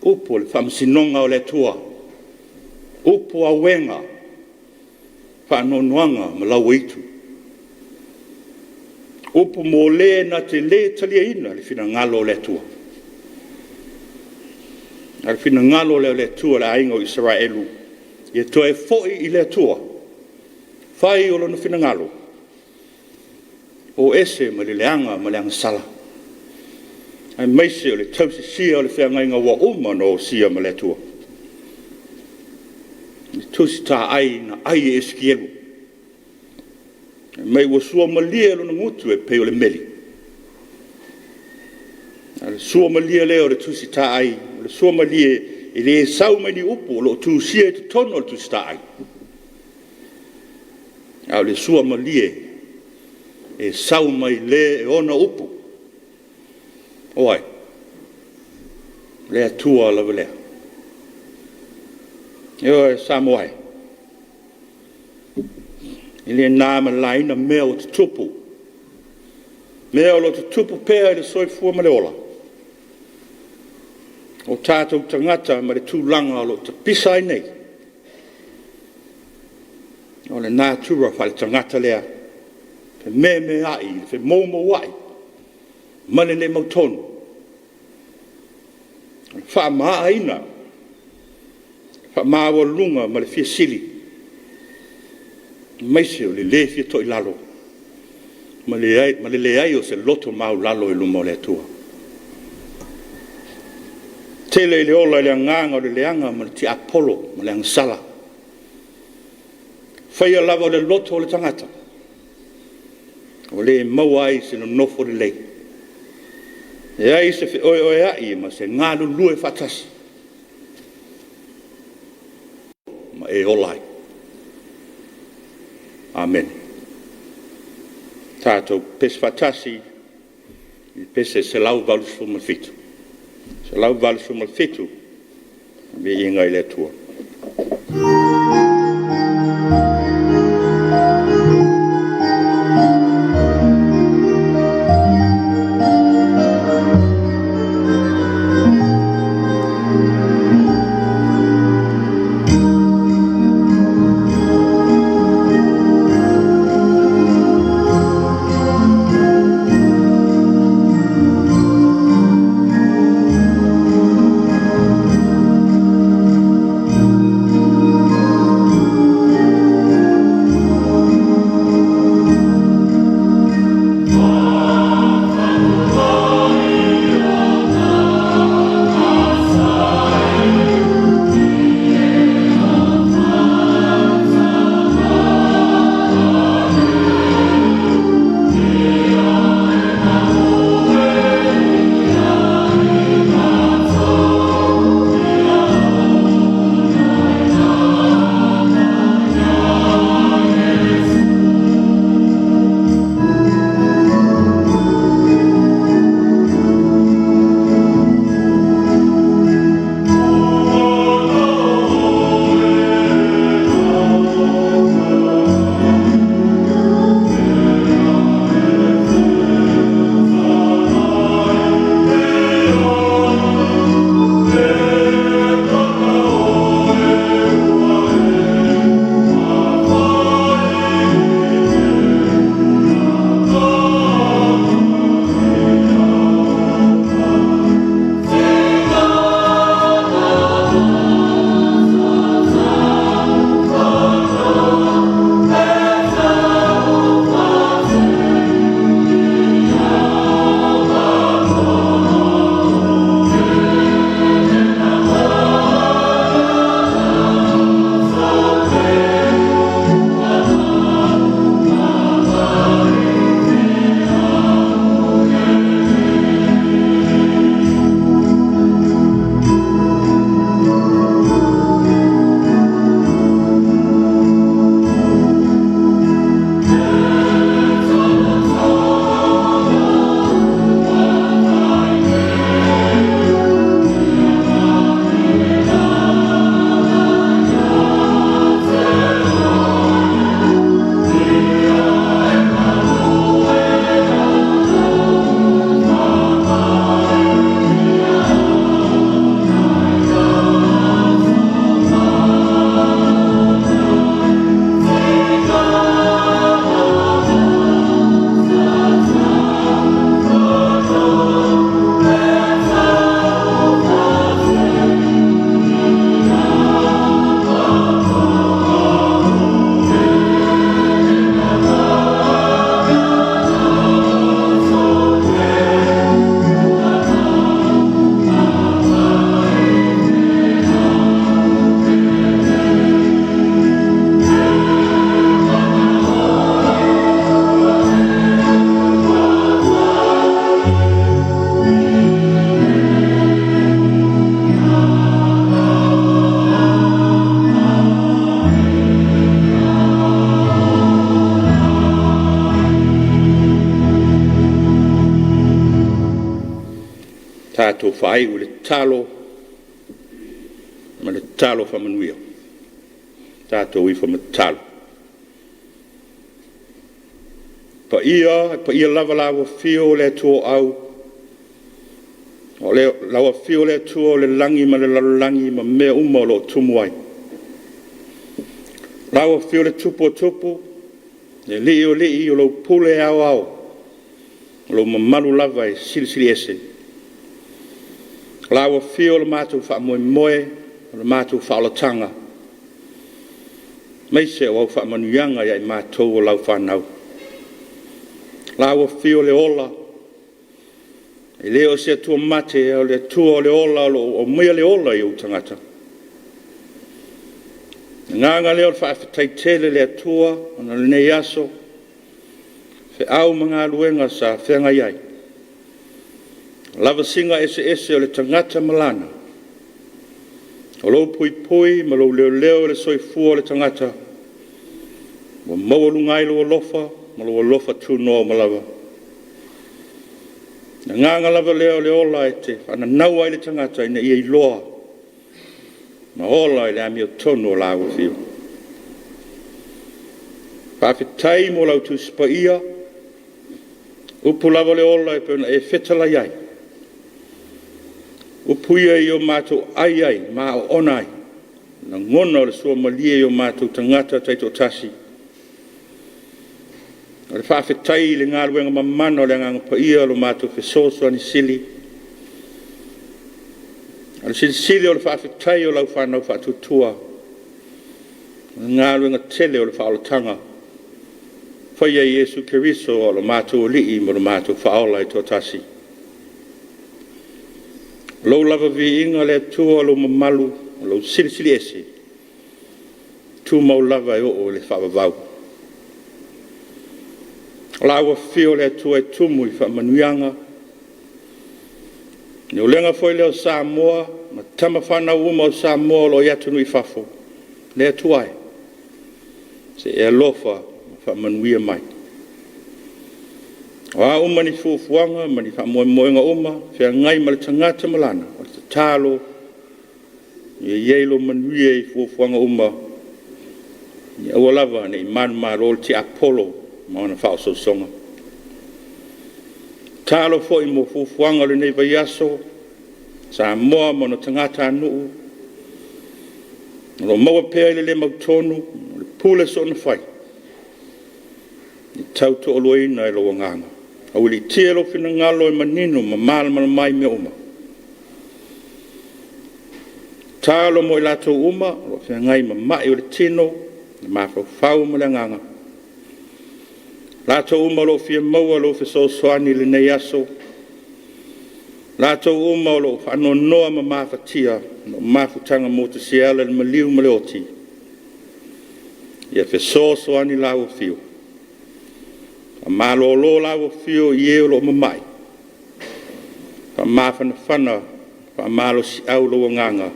upu o le faamasinoga o le Atua, upu o auega, faanoanoaga ma lauaitu, upu mo le na te le taliaina le finagalo o le Atua. A o le finagalo lea o le Atua i le aiga o Isaraelu, ia toe foi i le Atua, fai o Lona finagalo, o ese mai le leaga ma le agasala, aemaise o le tausisia o le feagaiga ua uma ona osia ma le Atua. O le Tusi Taai na ai e Esikielu, fai mai ua suamalie lona gutu e pei o le meli. A o le suamalie lea o le Tusi Taai, o le suamalie e le sau mai ni upu o lo o tusia i totonu o le Tusi Taai, a o le suamalie e sau mai le e ona upu. O ai? O le Atua lava lea. Ioe Samoa e, e le na ma le laina mea ua tutupu, mea o lo o tutupu pea i le soifua ma le ola o tatou tagata ma le tulaga o lo o tapisa ai nei. O le natura faaletagata lea, fememeai, femoumouai ma le le mautonu. O le faamaaina, faamaualuluga ma le fia sili, aemaise o le le fia toilalo ma le leai o se loto maualalo i luma o le Atua. Tele i le ola i le agaga o le leaga ma le tiapolo ma le agasala. Faia lava o le loto o le tagata, ua le maua ai se nonofo lelei, leai se feoeoeai ma se galulue faatasi ma e ola ai. Amene. Tatou pepesi faatasi i le pese 187. 187, Viiga i le Atua. faaiu i le tatalo ma le tatalo faamanuia. Tatou ifo ma tatalo. Paia, e paia lava lau Afio o le Atua o Au, o lau Afio o le Atua o le lagi ma le lalolagi ma mea uma o lo o tumu ai. Lau Afio le Tupu o Tupu, le Alii o Alii, o lou pule aoao, o lou mamalu lava e silisili ese. Lau Afio o le matou faamoemoe, o le matou faaolataga, aemaise o au faamanuiaga ia i matou o lau fanau. Lau Afio le ola, e le o se Atua mate, a o le Atua o le ola o lo o aumaia le ola i ou tagata. O le agaga lea o le faafetai tele i le Atua ona o lenei aso, feau ma galuega sa feagai ai, lavasiga eseese o le tagata ma lana, o lou puipui ma lou leoleo i le soifua o le tagata, ua maualuga ai lou alofa ma lou alofa tunoa uma lava. O le agaga lava lea o le ola e te faananau ai le tagata ina ia iloa ma ola i le amiotonu o lau Afio. Faafetai mo lau Tusi Paia, upu lava o le ola e pei ona e fetalai ai, upu ia i o matou ai ai ma oona ai, lagona o le suamalie i o matou tagata taitoatasi. O le faafetai i le galuega mamana o le Agaga Paia o lo matou fesoasoani sili. O le silisili o le faafetai o lau fanau faatuatua, o le galuega tele o le faaolataga, faia e Iesu Keriso o lo matou Alii ma lo matou Faaola e toatasi. O lou lava viiga le Atua, o lou mamalu, o lou silisili ese, e tumau lava e oo i le faavavau. O lau afio le Atua e tumu i faamanuiaga, le ulega foi lea o Samoa ma tama fanau uma o Samoa o lo o i atunuu i fafo, le Atua e, se i e alofa ma faamanuia mai. O a uma ni fuafuaga ma ni faamoemoega uma feagai ma le tagata ma lana, o le tatalo, ia i ai lou manuia i fuafuaga uma, ia aua lava ne i manumalo le tiapolo ma ona faaosoosoga. Tatalo foi mo fuafuaga o lenei vaiaso, Samoa ma ona tagatanuu, o lo o maua pea i le le mautonu o le pule soonafai e tautoaluaina e lou Agaga. Aualiitia lou finagalo e manino ma malamalama ai mea uma. Tatalo mo i latou uma o lo o feagai ma mai o le tino, le mafaufau ma le agaga, latou uma o lo o fia maua lou fesoasoani i lenei aso, latou uma o lo o faanoanoa ma mafatia ona o mafutaga motisia e ala i le maliu ma le oti, ia fesoasoani lau Afio. Faamalolo lau Afio i e o lo o mamai, faamafanafana faamalosiau lou agaga,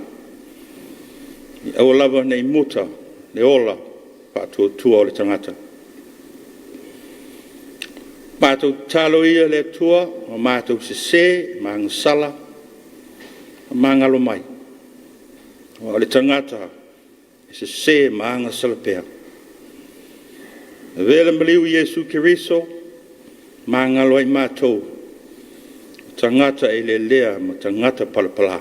ia aua lava ne i muta le ola faatuatua o le tagata. Matou tatalo ia le Atua, ua matou sese ma agasala, faamagalo mai, aua o le tagata e sese ma agasala pea. Avea le maliu i Iesu Keriso, magalo ai matou, o tagata eeleelea ma tagata palapala.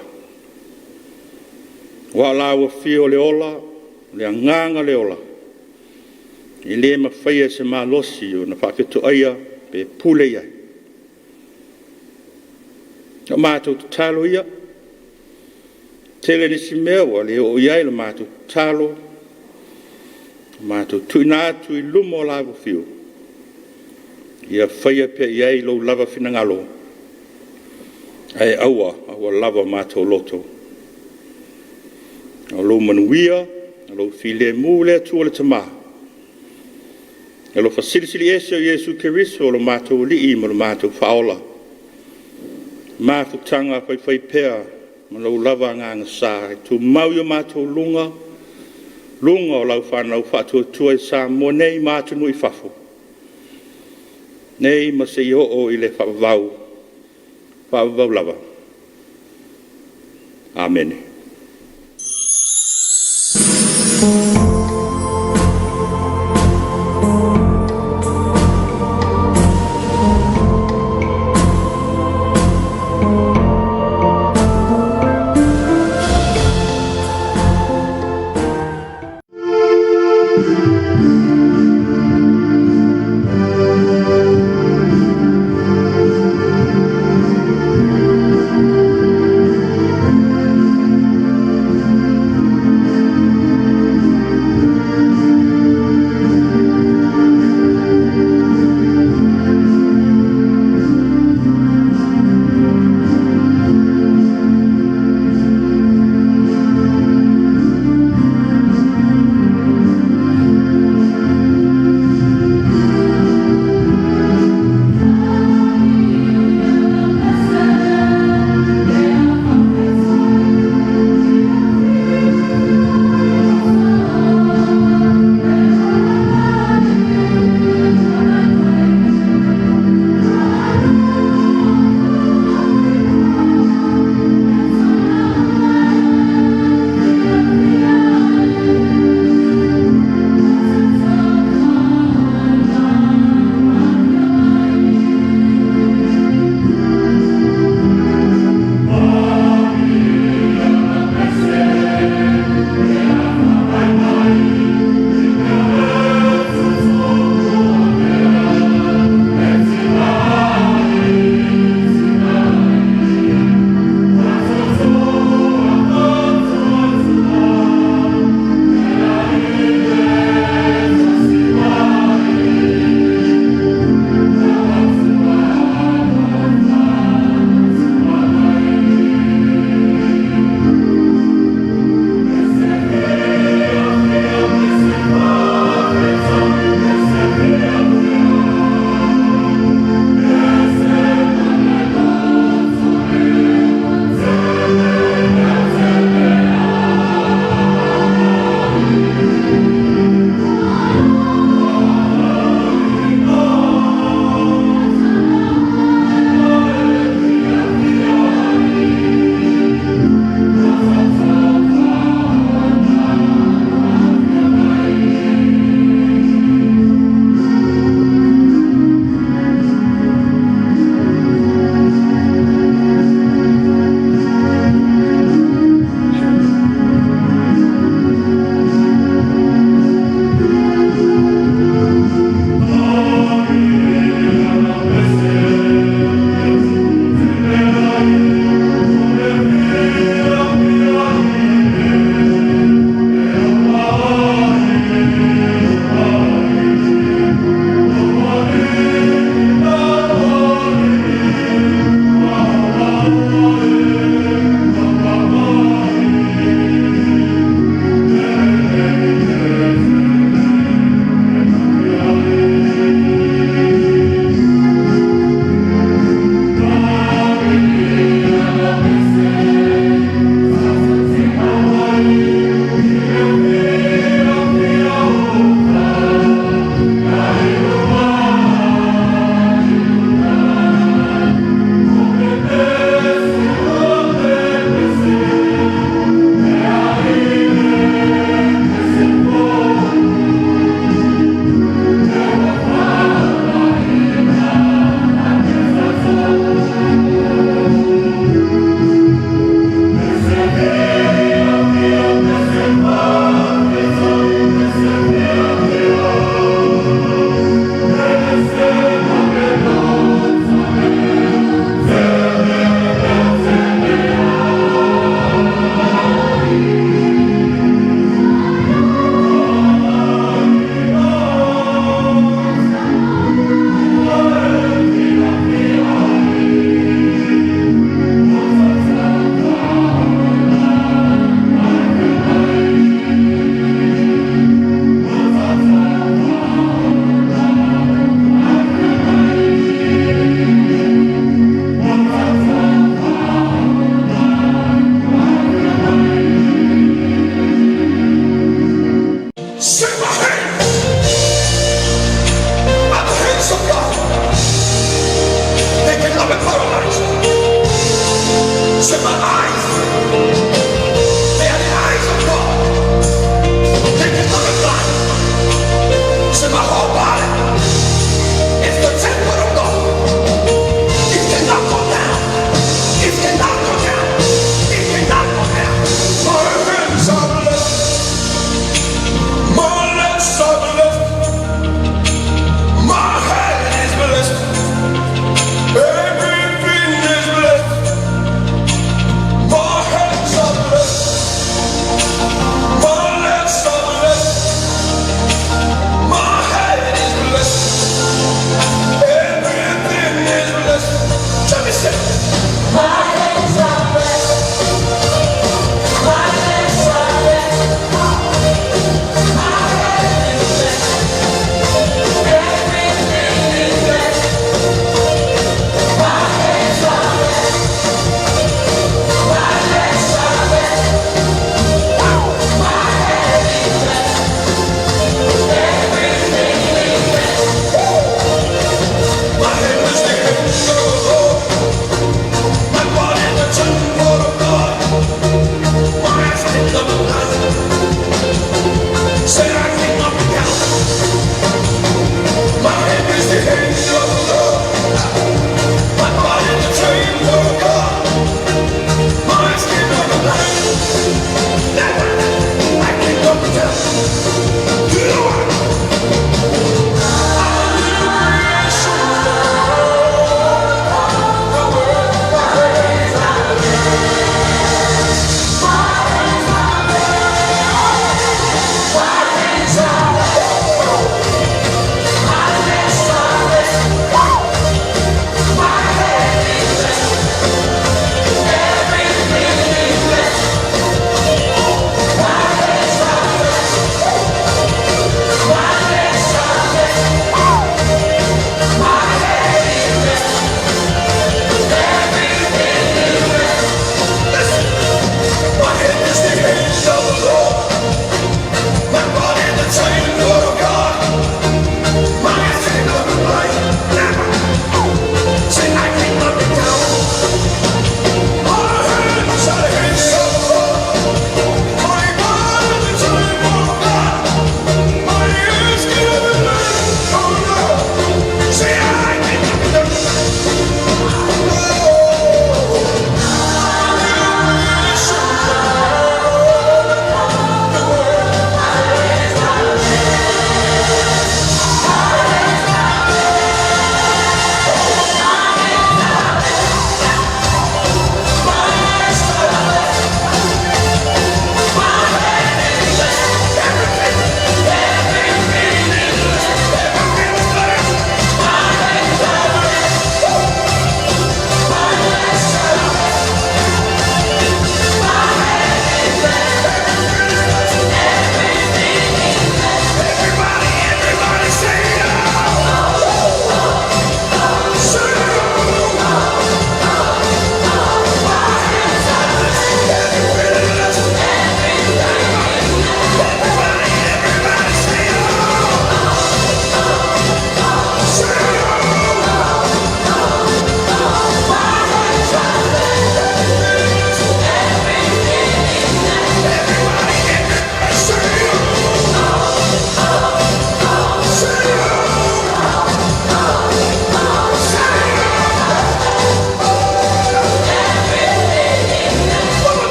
Aua o lau afio o le ola, o le agaga o le ola, e le mafaia e se malosi ona faafetoaia pe pule i ai. O matou tatalo ia, tele nisi mea ua le oo i ai la matou tatalo, matou tuuina atu i luma o lau Afio, ia faia pea i ai lou lava finagalo, ae aua, aua lava matou loto. O lou manuia, o lou filemu le Atua le Tama, le alofa silisili ese o Iesu Keriso o lo matou Alii ma lo matou Faaola, mafutaga faifaipea ma lou lava Agaga Sa e tumau i o matou luga, luga o lau fanau faatuatua i Samoa nei ma atunuu i fafo, nei ma seia oo i le faavavau, faavavau lava. Amene.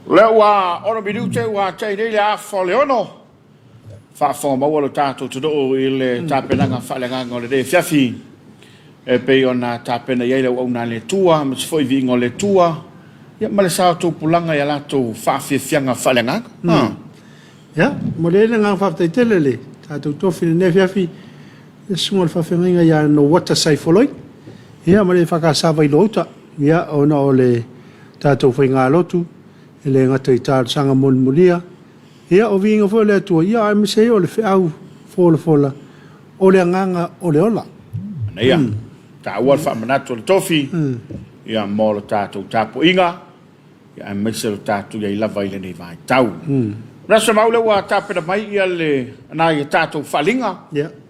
Lea ua ono minute ua tai nei le afa o le ono. Faafofoga maua lo tatou atunuu i le tapenaga faaleagaga o lenei afiafi e pei ona tapena i ai le auauna a le Atua aemaise foi viiga o le Atua ia ma le sao tupulaga i a latou faafiafiaga faaleagaga. Ia, momoli ai le agaga faafetai tele i le tatou tofi i lenei afiafi, le susuga i le faafeagaiga ia Nowata Saifoloi, ia ma le EFKS Vailoa-uta, ia ona o le tatou faigalotu, e le gata i talosaga mulimulia, ia o viiga foi o le Atua, ia aemaise ai o le feau folafola o le agaga o le ola. Manaia, taua le faamanatu o le tofi, ia mo le tatou tapuaiga. aemaise lo tatou i ai lava i lenei vaitau. Rasa Mau, lea ua tapena mai ia le nai a tatou faaaliga,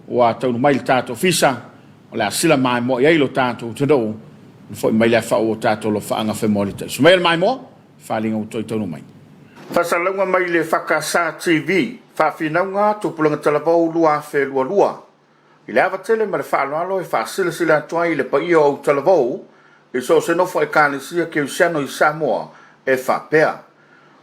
ua taunuu mai le tatou ofisa, o le a sila maimoa i ai lo tatou atunuu, ona foi mai lea faauu o tatou alofaaga femoali tausi mai le maimoa, faaaliga ua toe taunuu mai. Faasalalauga mai le EFKS TV, Faafinauga Tupulaga Talavou 2022. I le ava tele ma le faaaloalo e faasilasila atu ai i le paia o Autalavou i so o se nofo Ekalesia Kerisiano i Samoa e faapea,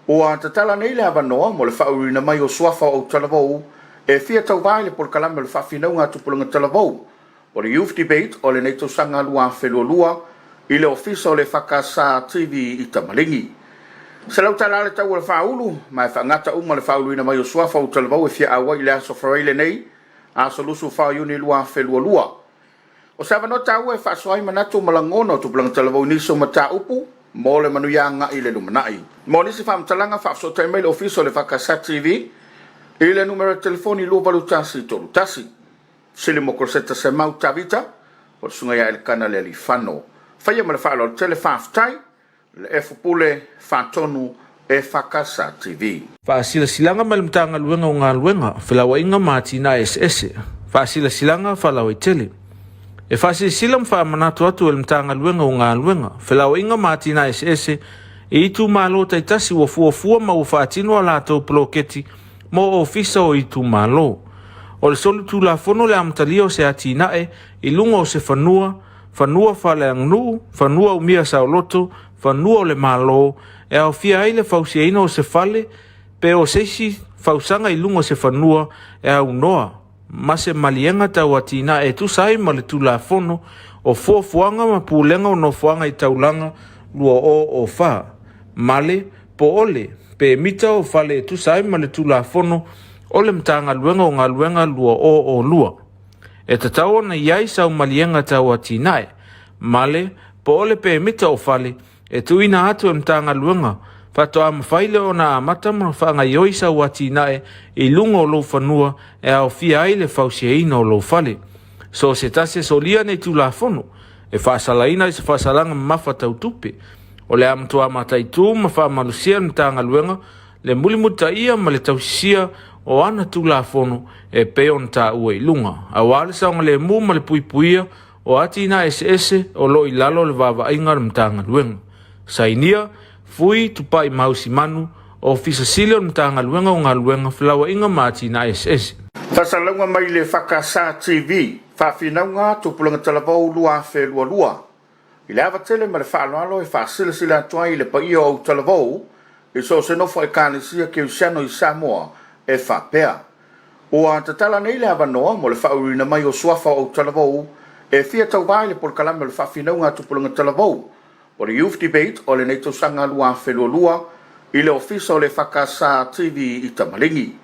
Ua tatala nei le avanoa mo le faauluina mai o suafa o Autalavou e fia tauva i le polokalame o le Faafinauga a Tupulaga Talavou o le Youth Debate o lenei tausaga 2022 i le Ofisa o le EFKS TV i Tamaligi. $100 le tau o le faaulu ma e faagata uma le faauluina mai o suafa o Autalavou e fia auai i le aso Faraile lenei Aso 24 Iuni 2022. O se avanoa taua e faasoa ai manatu ma lagona o tupulaga talavou i nisi o mataupu mo le manuia agai i le lumanai. Mo nisi faamatalaga, faafesootai mai le Ofisa o le EFKS TV i le numera telefoni 28131. Sili mo Koloseta Semau Tavita, po o le Susuga ia Elekana Lealiifano. Faia ma le faaaloalo tele, faafetai. Le F Pule Faatonu EFKS TV. Faasilasilaga mai le Matagaluega o Galuega, Felauaiga ma Atinae Eseese. Faasilasilaga Faalauaitele. E faasilasila ma faamanatu atu e le Matagaluega o Galuega, Felauaiga ma Atinae Eseese i itumalo taitasi ua fuafua ma ua faatino a latou poloketi mo ofisa o itumalo. O le solitulafono le amatalia o se atinae i luga o se fanua, fanua faaleaganuu, fanua umia saoloto, fanua o le Malo, e aofia ai le fausiaina o se fale pe o se isi fausaga i luga o se fanua e aunoa ma se maliega tau atinae e tusa ai ma le Tulafono o Fuafuaga ma Pulega o Nofoaga i Taulaga 2004, ma le, po o le, pemita o fale e tusa ai ma le Tulafono o le Matagaluega o Galuega 2002. E tatau ona i ai sau maliega tau atinae, male, po o le pemita o fale e tuuina atu e Matagaluega faatoa mafai lea ona amata ma faagaioi sau atinae i luga o lou fanua e aofia ai le fausiaina o lou fale. So o se tasi e solia nei Tulafono, e faasalaina i se faasalaga mamafa tau tupe. O le a matua mataitu ma faamalosia le Matagaluega le mulimulitaia ma le tausisia o ana Tulafono e pei ona taua i luga, aua le saogalemu ma le puipuia o atinae eseese o lo o i lalo o le vaavaaiga a le Matagaluega. Sainia, Fui Tupai Mausimanu, Ofisa Sili o le Matagaluega o Galuega, Felauaiga ma Atinae Eseese. Faasalalauga mai le EFKS TV, Faafinauga, Tupulaga Talavou 2022. I le ava tele ma le faaaloalo e faasilasila atu ai i le paia o Autalavou i so o se nofo Ekalesia Kerisiano i Samoa e faapea, Ua tatala nei le avanoa mo le faauluina mai o suafa o Autalavou e fia tauva i le polokalame o le Faafinauga a Tupulaga Talavou o le Youth Debate o lenei tausaga 2022 i le Ofisa o le EFKS TV i Tamaligi.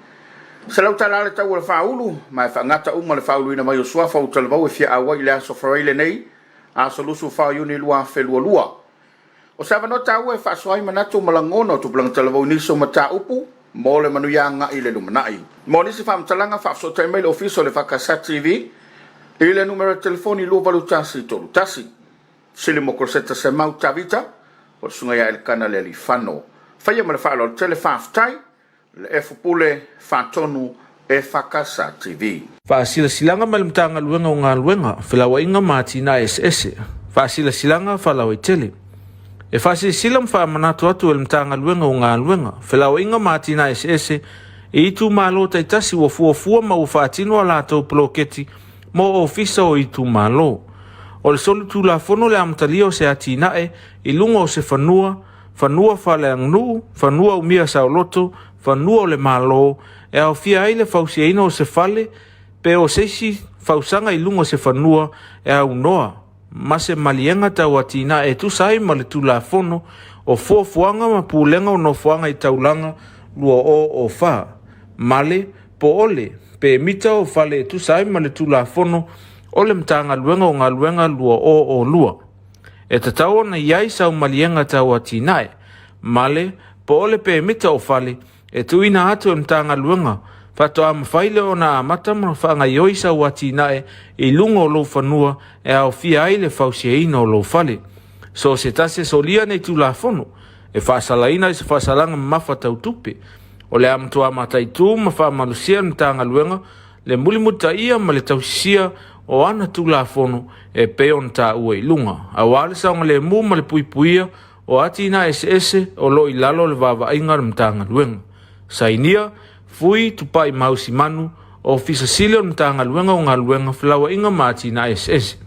$100 le tau o le faaulu ma e faagata uma le faauluina mai o suafa o Autalavou e fia auai i le aso Faraile nei Aso 24 Iuni 2022. O se avanoa taua e faasoa ai manatu ma lagona o tupulaga talavou i nisi o mataupu mo le manuia agai i le lumanai. Mo nisi faamatalaga, faafesootai mai le Ofisa o le EFKS TV i le numera telefoni 28131. Sili mo Koloseta Semau Tavita, po o le Susuga ia Elekana Lealifano. Faia ma le faaaloalo tele, faafetai. Le F Pule Faatonu EFKS TV. Faasilasilaga mai le Matagaluega o Galuega, Felauaiga ma Atinae Eseese. Faasilasilaga Faalauaitele. E faasilasila ma faamanatu atu e le Matagaluega o Galuega, Felauaiga ma Atinae Eseese i itumalo taitasi ua fuafua ma ua faatino a latou poloketi mo ofisa o itumalo. O le solitulafono le amatalia o se atinae i luga o se fanua, fanua faaleaganuu, fanua umia saoloto, fanua o le Malo, e aofia ai le fausiaina o se fale pe o se isi fausaga i luga o se fanua e aunoa ma se maliega tau atinae e tusa ai ma le Tulafono o Fuafuaga ma Pulega o Nofoaga i Taulaga 2004, ma le, po o le, pemita o fale e tusa ai ma le Tulafono o le Matagaluega o Galuega 2002. E tatau ona i ai sau maliega tau atinae, ma le, po o le pemita o fale e tuuina atu e le Matagaluega faatoa mafai lea ona amata ma faagaioi sau atinae i luga o lou fanua e aofia ai le fausiaina o lou fale. So o se tasi e solia nei Tulafono, e faasalaina i se faasalaga mamafa tau tupe. O le a matua mataitu ma faamalosia le Matagaluega le mulimulitaia ma le tausisia o ana Tulafono e pei ona taua i luga, aua le saogalemu ma le puipuia o atinae eseese o lo o i lalo o le vaavaaiga a le Matagaluega. Sainia, Fui Tupai Mausimanu, Ofisa Sili o le Matagaluega o Galuega, Felauaiga ma Atinae Eseese.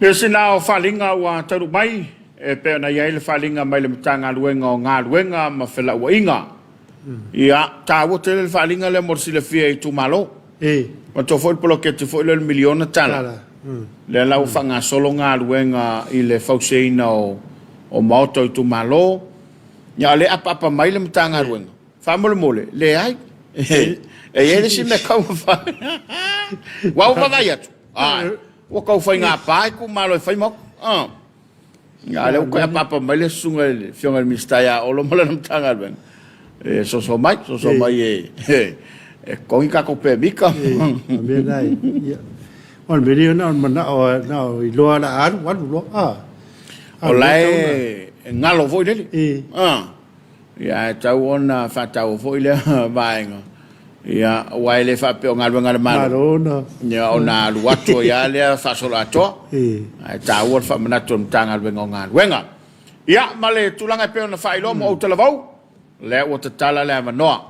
Ia sina o faaaliga ua taunuu mai e pei ona i ai le faaaliga mai le Matagaluega o Galuega ma Felauaiga. Ia, taua tele le faaaliga lea mo le silafia e itumalo. E. Manatua foi le poloketi foi lea o le miliona tala. Tala. Lea la ua faagasolo galuega i le fausiaina o, o maota o itumalo. Ia, o lea e apaapa mai le Matagaluega. Faamolemole, leai. E i ai le isi mea tau mafai. Ua ou vaavaai atu, ai, ua tau faigapa itumalo e fai maota. Ah. A o lea ua toe apaapa mai le susuga i le Afioga i le Minisita ia Olo ma lana Matagaluega, e soso mai, soso mai e, e, e totogi tatou pemita. O mea la e, ia. O le mea lea na o le manao na o iloa la alu, alu loa. Ah. O la e galo foi lele. Ah. Ia, ae tatau ona faataua foi lea vaega, ia, aua e le faapea o galuega a le Malo, Malo ia, ona alu atu ai lava lea faasoloatoa, ae taua le faamanatu a le Matagaluega o Galuega. Ia, ma le tulaga e pei ona faailoa mo Autalavou, lea ua tatala le avanoa,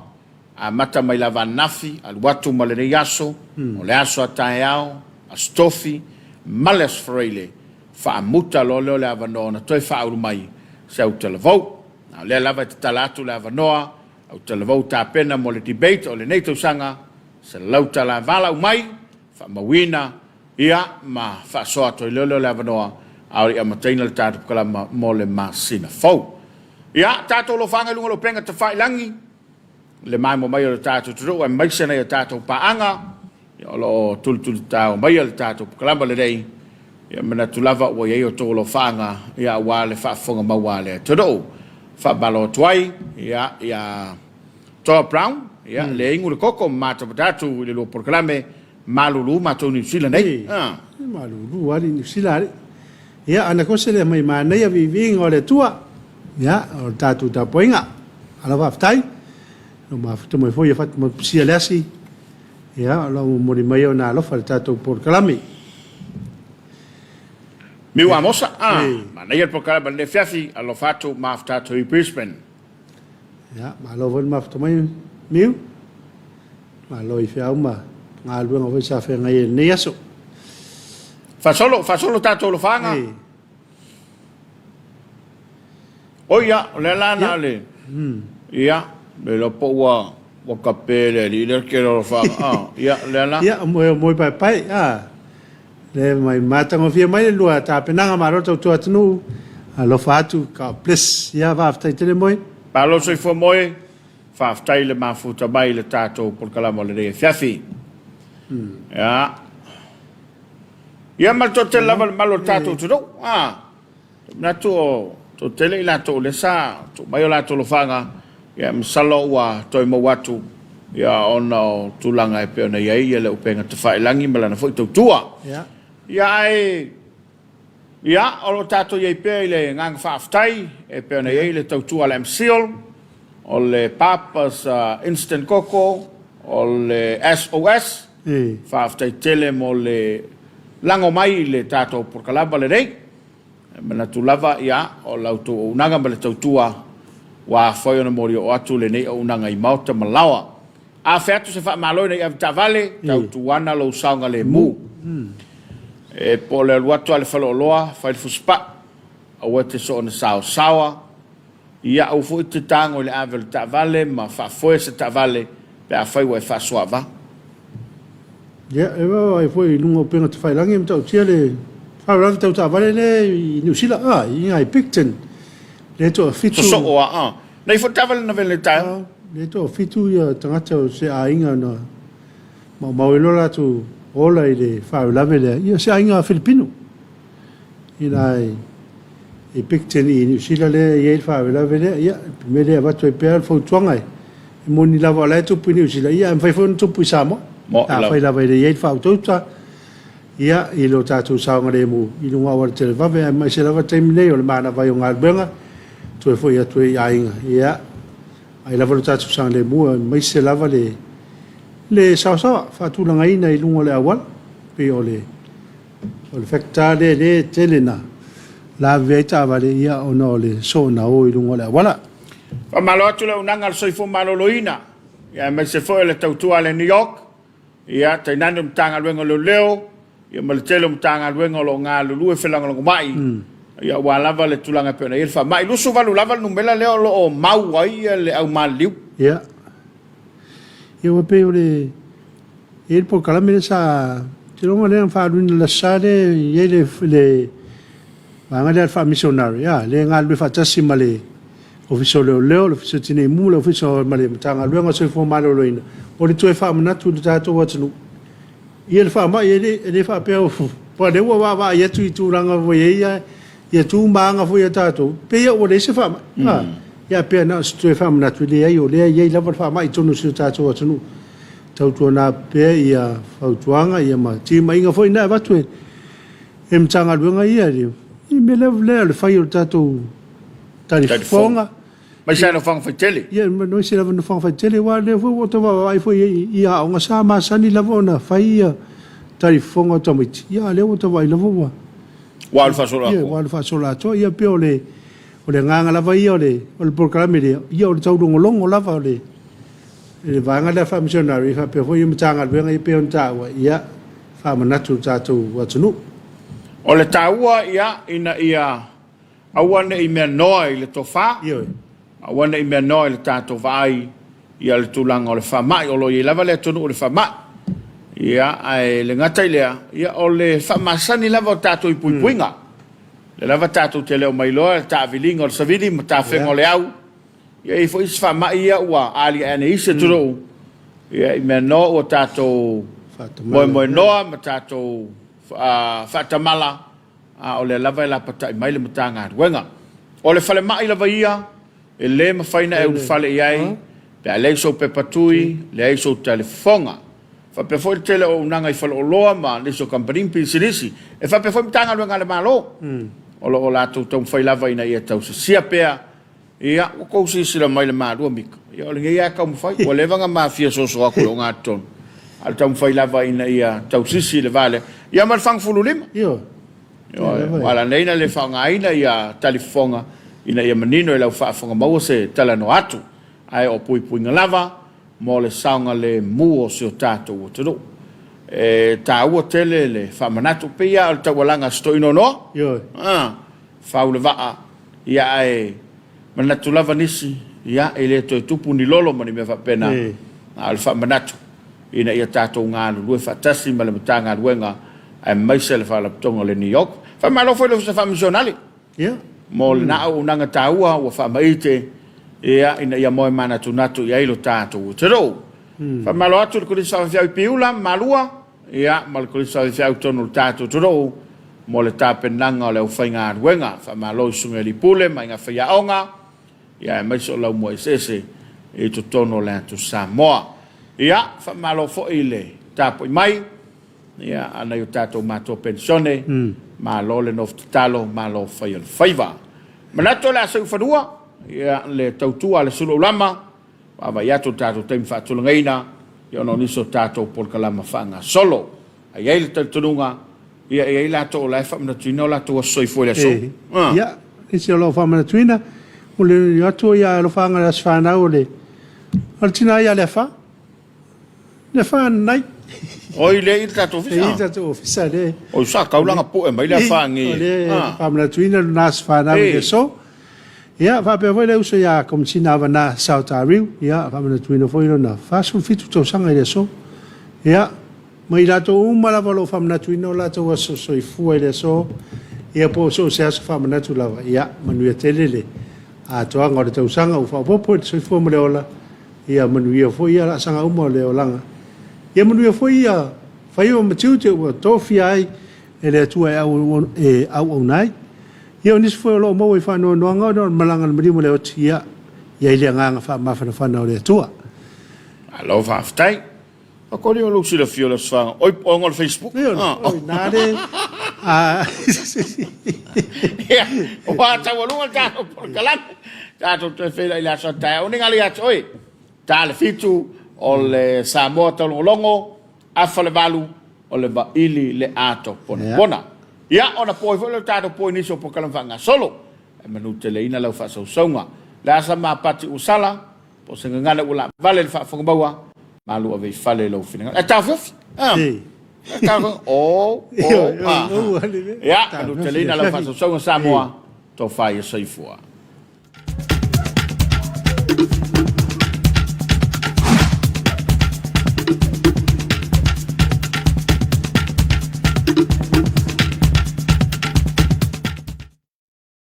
amata mai lava ananafi, alu atu ma lenei aso, o le aso a taeao, Aso Tofi, ma le Aso Faraile, faamuta loa lea o le avanoa ona toe faaulu mai se Autalavou. A o lea lava e tatala atu le avanoa, Autalavou tapena mo le debate o lenei tausaga, $100 valaau mai, faamauina, ia, ma faasoa atu ai loa lea o le avanoa, a o le i amataina le tatou pkalama mo le masina fou. Ia, tatou alofaga i luga o le upega tafailagi, le maimoa mai o le tatou atunuu aemaise nai a tatou paaga, Ia, o lo o tulitulitao maia le tatou pkalama lenei, ia manatu lava ua i ai outou alofaaga, ia, aua le faafofoga maua a le atunuu. Faamalo atu ai, ia, ia Toa Brown, ia, le inu le koko ma matamata atu i le lua polokalame, malulu matou Niu Sila nei. E, malulu lava Niu Sila alii. Ia, ana kose lea mai manaia viiviiga o le Atua, ia, o le tatou tapuaiga. Malo faafetai. Ua mafuta mai foi ia Fatumapusia le asi. Ia, o lo o momoli mai ona alofa i le tatou polokalame. Miu Amosa, a, manaia le polokalame o lenei afiafi, alofa atu mafuta atu i Brisbane. Ia, malo foi le mafuta mai, Miu. Malo i feau ma galuega foi sa feagai ai i lenei aso. Faasolo, faasolo tatou alofaga. O ia, o lea la na o le, ia, le iloa po ua, ua kape le alii lea le tele o alofaga, a, ia, o lea la. Ia, moe, moe paepae, a, le mai matagofie mai le lua tapenaga, malo tautua atunuu, alofa atu, God bless. Ia, faafetai tele moe. Malo soifua moe, faafetai le mafuta mai i le tatou polokalama o lenei afiafi. Ia, ia ma le toatele lava le malu o le tatou atunuu, a. Ou te manatu o toatele i latou o lea sa tuu mai o latou alofaga, ia masalo ua toe maua atu ia ona o tulaga e pei ona i ai le upega tafailagi ma lana foi tautua. Ia ae ia o lo o tatou i ai pea i le agaga faafetai e pei ona i ai le tautua a le MCIL, o le Papa's Instant Koko, o le SOS, faafetai tele mo le lago mai i le tatou polokalama lenei. E manatu lava, ia, o la outou auaunaga ma le tautua ua afai ona molioo atu lenei auaunaga i maota ma laoa. A fai atu se faamalo ina ia avetaavale, tautuana lou saogalemu. E po o le alu atu a le faleoloa, fai le fusipau. Aua e te soona saosaoa, ia aua foi e te tago i le ave o le taavale ma faafoe se taavale pe afai ua e faasoaava. Ia, e vaavaai foi i luga o upega tafailagi e matautia le faalavelave tau taavale lea i Niu Sila, a, i ina i Picton, lea e toafitu. Sosoo a, a. Nei foi taavale na vele i le taeao. A, lea e toafitu ia tagata o se aiga na maumau ai lo latou ola i le faalavelave lea, ia o se aiga Filipino. Ina i Picton i Niu Sila lea e i ai le faalavelave lea, ia, o le mea lea e avatu ai pea le fautuaga e moni lava o la e tupu i Niu Sila, ia ae mafai foi ona tupu i Samoa. Afai lava e le i ai le faautauta, ia, i lo tatou saogalemu i luga o auala televave, aemaise lava le taimi nei o le manava ai o galuega, toe foi atu ai i aiga, ia, ai lava lo tatou saogalemu, aemaise lava le saoasaoa faatulagaina i luga o le auala, pei o le O le factor lea lea e tele na lavevea ai taavale ia ona o le soona o i luga o le auala. Faamalo atu le auaunaga a le Soifua Maloloina, ia aemaise foi o le tautua a le New York, ia tainane o Matagaluega o Leoleo, ia ma le tele o Matagaluega o lo o galulue felagolagomai, ia aua lava le tulaga e pei ona i ai le faamai. 28 lava le numera lea o lo o mau ai le au maliliu. Ia. Ia ua pei o le E i ai le polokalame lea sa, ou te iloa lea na faaaluina i le Aso Sa lea e i ai le vaega lea a le Faamisionare, a, lea e galulue faatasi ma le Ofisa o Leoleo, le Ofisa o Tinei Mu, le Ofisa ma le Matagaluega o le Soifua Maloloina, o le toe faamanatu i le tatou atunuu ia le faamai, e le faapea aua o lea ua vaavaai atu i tulaga ua i ai ia tu ma aga foi a tatou, pei ua leai se faamai. Ia pei na o se toe faamanatu, leai o lea e i ai lava le faamai i totonu o si o tatou atunuu. Tautuana pea ia fautuaga ia ma timaiga foi na e avatu e Matagaluega ia i mea lea o le fai o le tatou talifofoga. Mai sa nofoaga faitele. Ia, aemaise lava nofoaga faitele, aua o lea foi ua ou tau vaavaai foi i aoga sa masani lava ona fai ia talifofoga o tamaiti, ia a o lea ua tau vaai lava ua Ua alu faasoloatoa. Ia, ua alu faasoloatoa. Ia pei o le agaga lava ia o le polokalame lea, ia o le taulogologo lava o le vaega lea faamisionare faapea foi Matagaluega ia pei ona taua, ia faamanatu i le tatou atunuu. O le taua ia ina ia aua ne i mea noa i le tofa, Ioe. aua ne i mea noa i le tatou vaai ia le tulaga o le faamai. O lo o i ai lava le atunuu i le faamai. Ia, ae le gata i lea, ia o le faamasani lava o tatou i puipuiga. Lea lava tatou te le o mailoa le taaviliga o le savili ma tafega o le au. Ia e i ai foi isi faamai ia ua aliae ane i isi atunuu, ia i mea noa ua tatou moemoenoa ma tatou faatamala, a o lea lava e lapatai mai le Matagaluega. O le falemai lava ia, e le mafai ona e ulufale i ai pe a leai sou pepa tui, leai sou talifofoga. Faapea foi le tele o auaunaga i faleoloa ma nisi o kamupani ma pisinisi. E faapea foi Matagaluega a le Malo, o lo o latou taumafai lava ina ia tausisia pea. Ia, ua tou silasila mai i le malua mika, ia o lenei lava e taumafai. Ua leva ona mafia soso atu i le ogatotonu, a o le taumafai lava ina ia tausisi i le va lea. Ia ma le fagafulu-lima. Ioe. Ioe. Ua ala nei ona le faaaogaina ia talifofoga ina ia manino i lau faafofoga maua se talanoa atu, ae o puipuiga lava mo le saogalemu o si o tatou atunuu. E taua tele le faamanatu, pei lava o le taualaga a si toeaina o Noa. Ioe. A, fau le vaa, ia ae manatu lava nisi, ia e le toe tupu ni lolo ma ni mea faapena, a o le faamanatu ina ia tatou galulue faatasi ma le Matagaluega aemaise le Faalapotopotoga o le NEOC. Faamalo foi i le Ofisa Faamisionale mo lena auaunaga taua ua faamaite ia ina ia moe manatunatu i ai lo tatou atunuu. Faamalo atu i le Kolisi Faafeafeau i Piula ma Malua, Ia, ma le Kolisi Faifeau tonu o le tatou atunuu mo le tapenaga o le aufaigaluega. Faamalo i Susuga i Alii Pule ma Aiga Faiaoga, ia aemaise o laumua eseese i totonu o le atu Samoa. Ia, faamalo foi i le tapuai mai, ia, a nai o tatou matua penisione, malo le nofo tatalo, malo fai o le faiva. Manatu o le a seu i fanua, ia, le tautua a le Sulu Aulama, Vaavaai atu le tatou taimi faatulagaina ona o nisi o tatou polokalama faagasolo. Ae i ai le talitonuga, ia e i ai latou o la e faamanatuina o latou aso soifua i le aso. E, ia, nisi o lo o faamanatuina, o le atu ia alofaaga i le aso fanau o le, o le tina ia Leafa. Leafa Nanai. Oi lea i le tatou ofisa. E i le tatou ofisa lea. Oi sa taulaga pue mai le afaagi. O lea e faamanatuina lona aso fanau i le aso. Ia, faapea foi le uso ia Komesina Avana Sao Tariu, ia, faamanatuina foi lona 47 tausaga i le aso. Ia, ma i latou uma lava o lo o faamanatuina o latou aso soifua i le aso, ia po o so o se aso faamanatu lava, ia, manuia tele le atoaga o le tausaga ua faaopoopo i le soifua ma le ola, ia manuia foi ia laasaga uma o le olaga. Ia manuia foi ia faiva ma tiute ua tofia ai e le Atua e auauna ai. Ia o nisi foi o lo o maua i faanoanoaga ona o le malaga a le maliu ma le oti, ia i ai le agaga faamafanafana o le Atua. Malo faafetai. Fakoli o lou silafia o le Aso Faga. Oi, ona o le Facebook. Oi, oi, na le... Ia, ua taualuga le tatou polokalame. Tatou toe feiloai i le aso a taeao. Nei galo ia te oe. Ta le 7 o le Samoa taulogologo, afa le 8 o le vaili le ato ponapona. Ia, ona poi foi lea o le tatou poi i nisi o polokalame faagasolo. E manuteleina lau faasausauga. Le a sa mapati ua sala, po o se gagana ua laavale le faafofoga maua, malu ave i fale i lou finagalo. E taofiofi. E taofiofi. O, o, a. Ia, manuteleina lau faasausauga Samoa, tofa ia soifua.